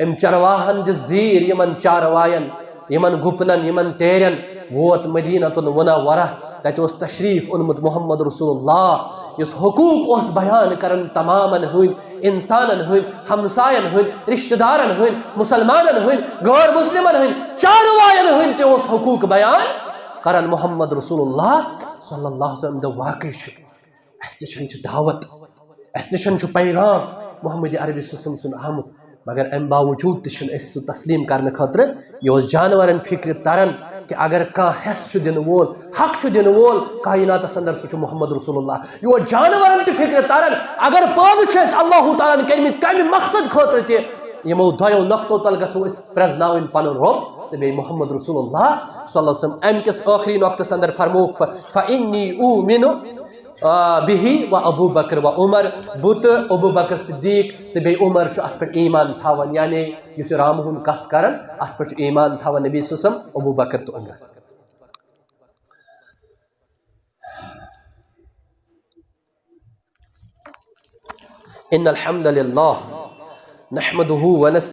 أمۍ چرواہن دِژ زیٖر، یِمن چارواین، یِمن گُپنن، یِمن تیرٮ۪ن، ووت مدینہ المنورہ۔ تتہِ اوس تشریف اوٚنمُت محمد رسول اللہ، یُس حقوق اوس بیان کران تمامن ہٕنٛدۍ، انسانن ہٕنٛدۍ، ہمساین ہٕنٛدۍ، رشتہ دارن ہٕنٛدۍ، مسلمانن ہٕنٛدۍ، غٲر مسلمن ہٕنٛدۍ، چارواین ہٕنٛدۍ تہِ اوس حقوق بیان کران محمد رسول اللہ صلی اللہ علیہ وسلم۔ دوٚپ، واقعی چھُ، اَسہِ نِش چھِ دعوت، اَسہِ نِش چھُ پیغام محمد عربی صلی اللہ علیہ وسلم سُنٛد آمُت، مگر اَمہِ باوجوٗد تہِ چھِنہٕ أسۍ سُہ تسلیٖم کرنہٕ خٲطرٕ۔ یہِ اوس جانورن فِکرِ تران، کہ اگر کانٛہہ حصہٕ چھُ دِنہٕ وول، حق چھُ دِنہٕ وول کائناتس اندر، سُہ چھُ محمد رسول اللہ۔ یور جانورن تہِ فکرِ تران، اگر پٲدٕ چھِ أسۍ اللہ تعالیٰ ہن کٔرمٕتۍ کمہِ مقصد خٲطرٕ تہِ، یِمو دۄیو نقطو تل گژھو أسۍ پرزناوٕنۍ پنُن رۄب تہٕ بیٚیہِ محمد رسول اللہ صلی اللہ علیہ وسلم۔ امہِ کِس ٲخری نقطس اندر فرمووُکھ، "فإنی أؤمن، آ، بہ و ابو بکر و عمر"، بہٕ تہٕ ابو بکر صدیق تہٕ بیٚیہِ عمر چھُ اتھ پٮ۪ٹھ ایمان تھاوان، یعنی یُس یہِ رامہٕ ہُنٛد کتھ کران، اتھ پٮ۪ٹھ چھُ ایمان تھاوان نبی صلی اللہ علیہ وسلم، ابو بکر تہٕ عمر۔ ان الحمد للہ نحمده ونستعینه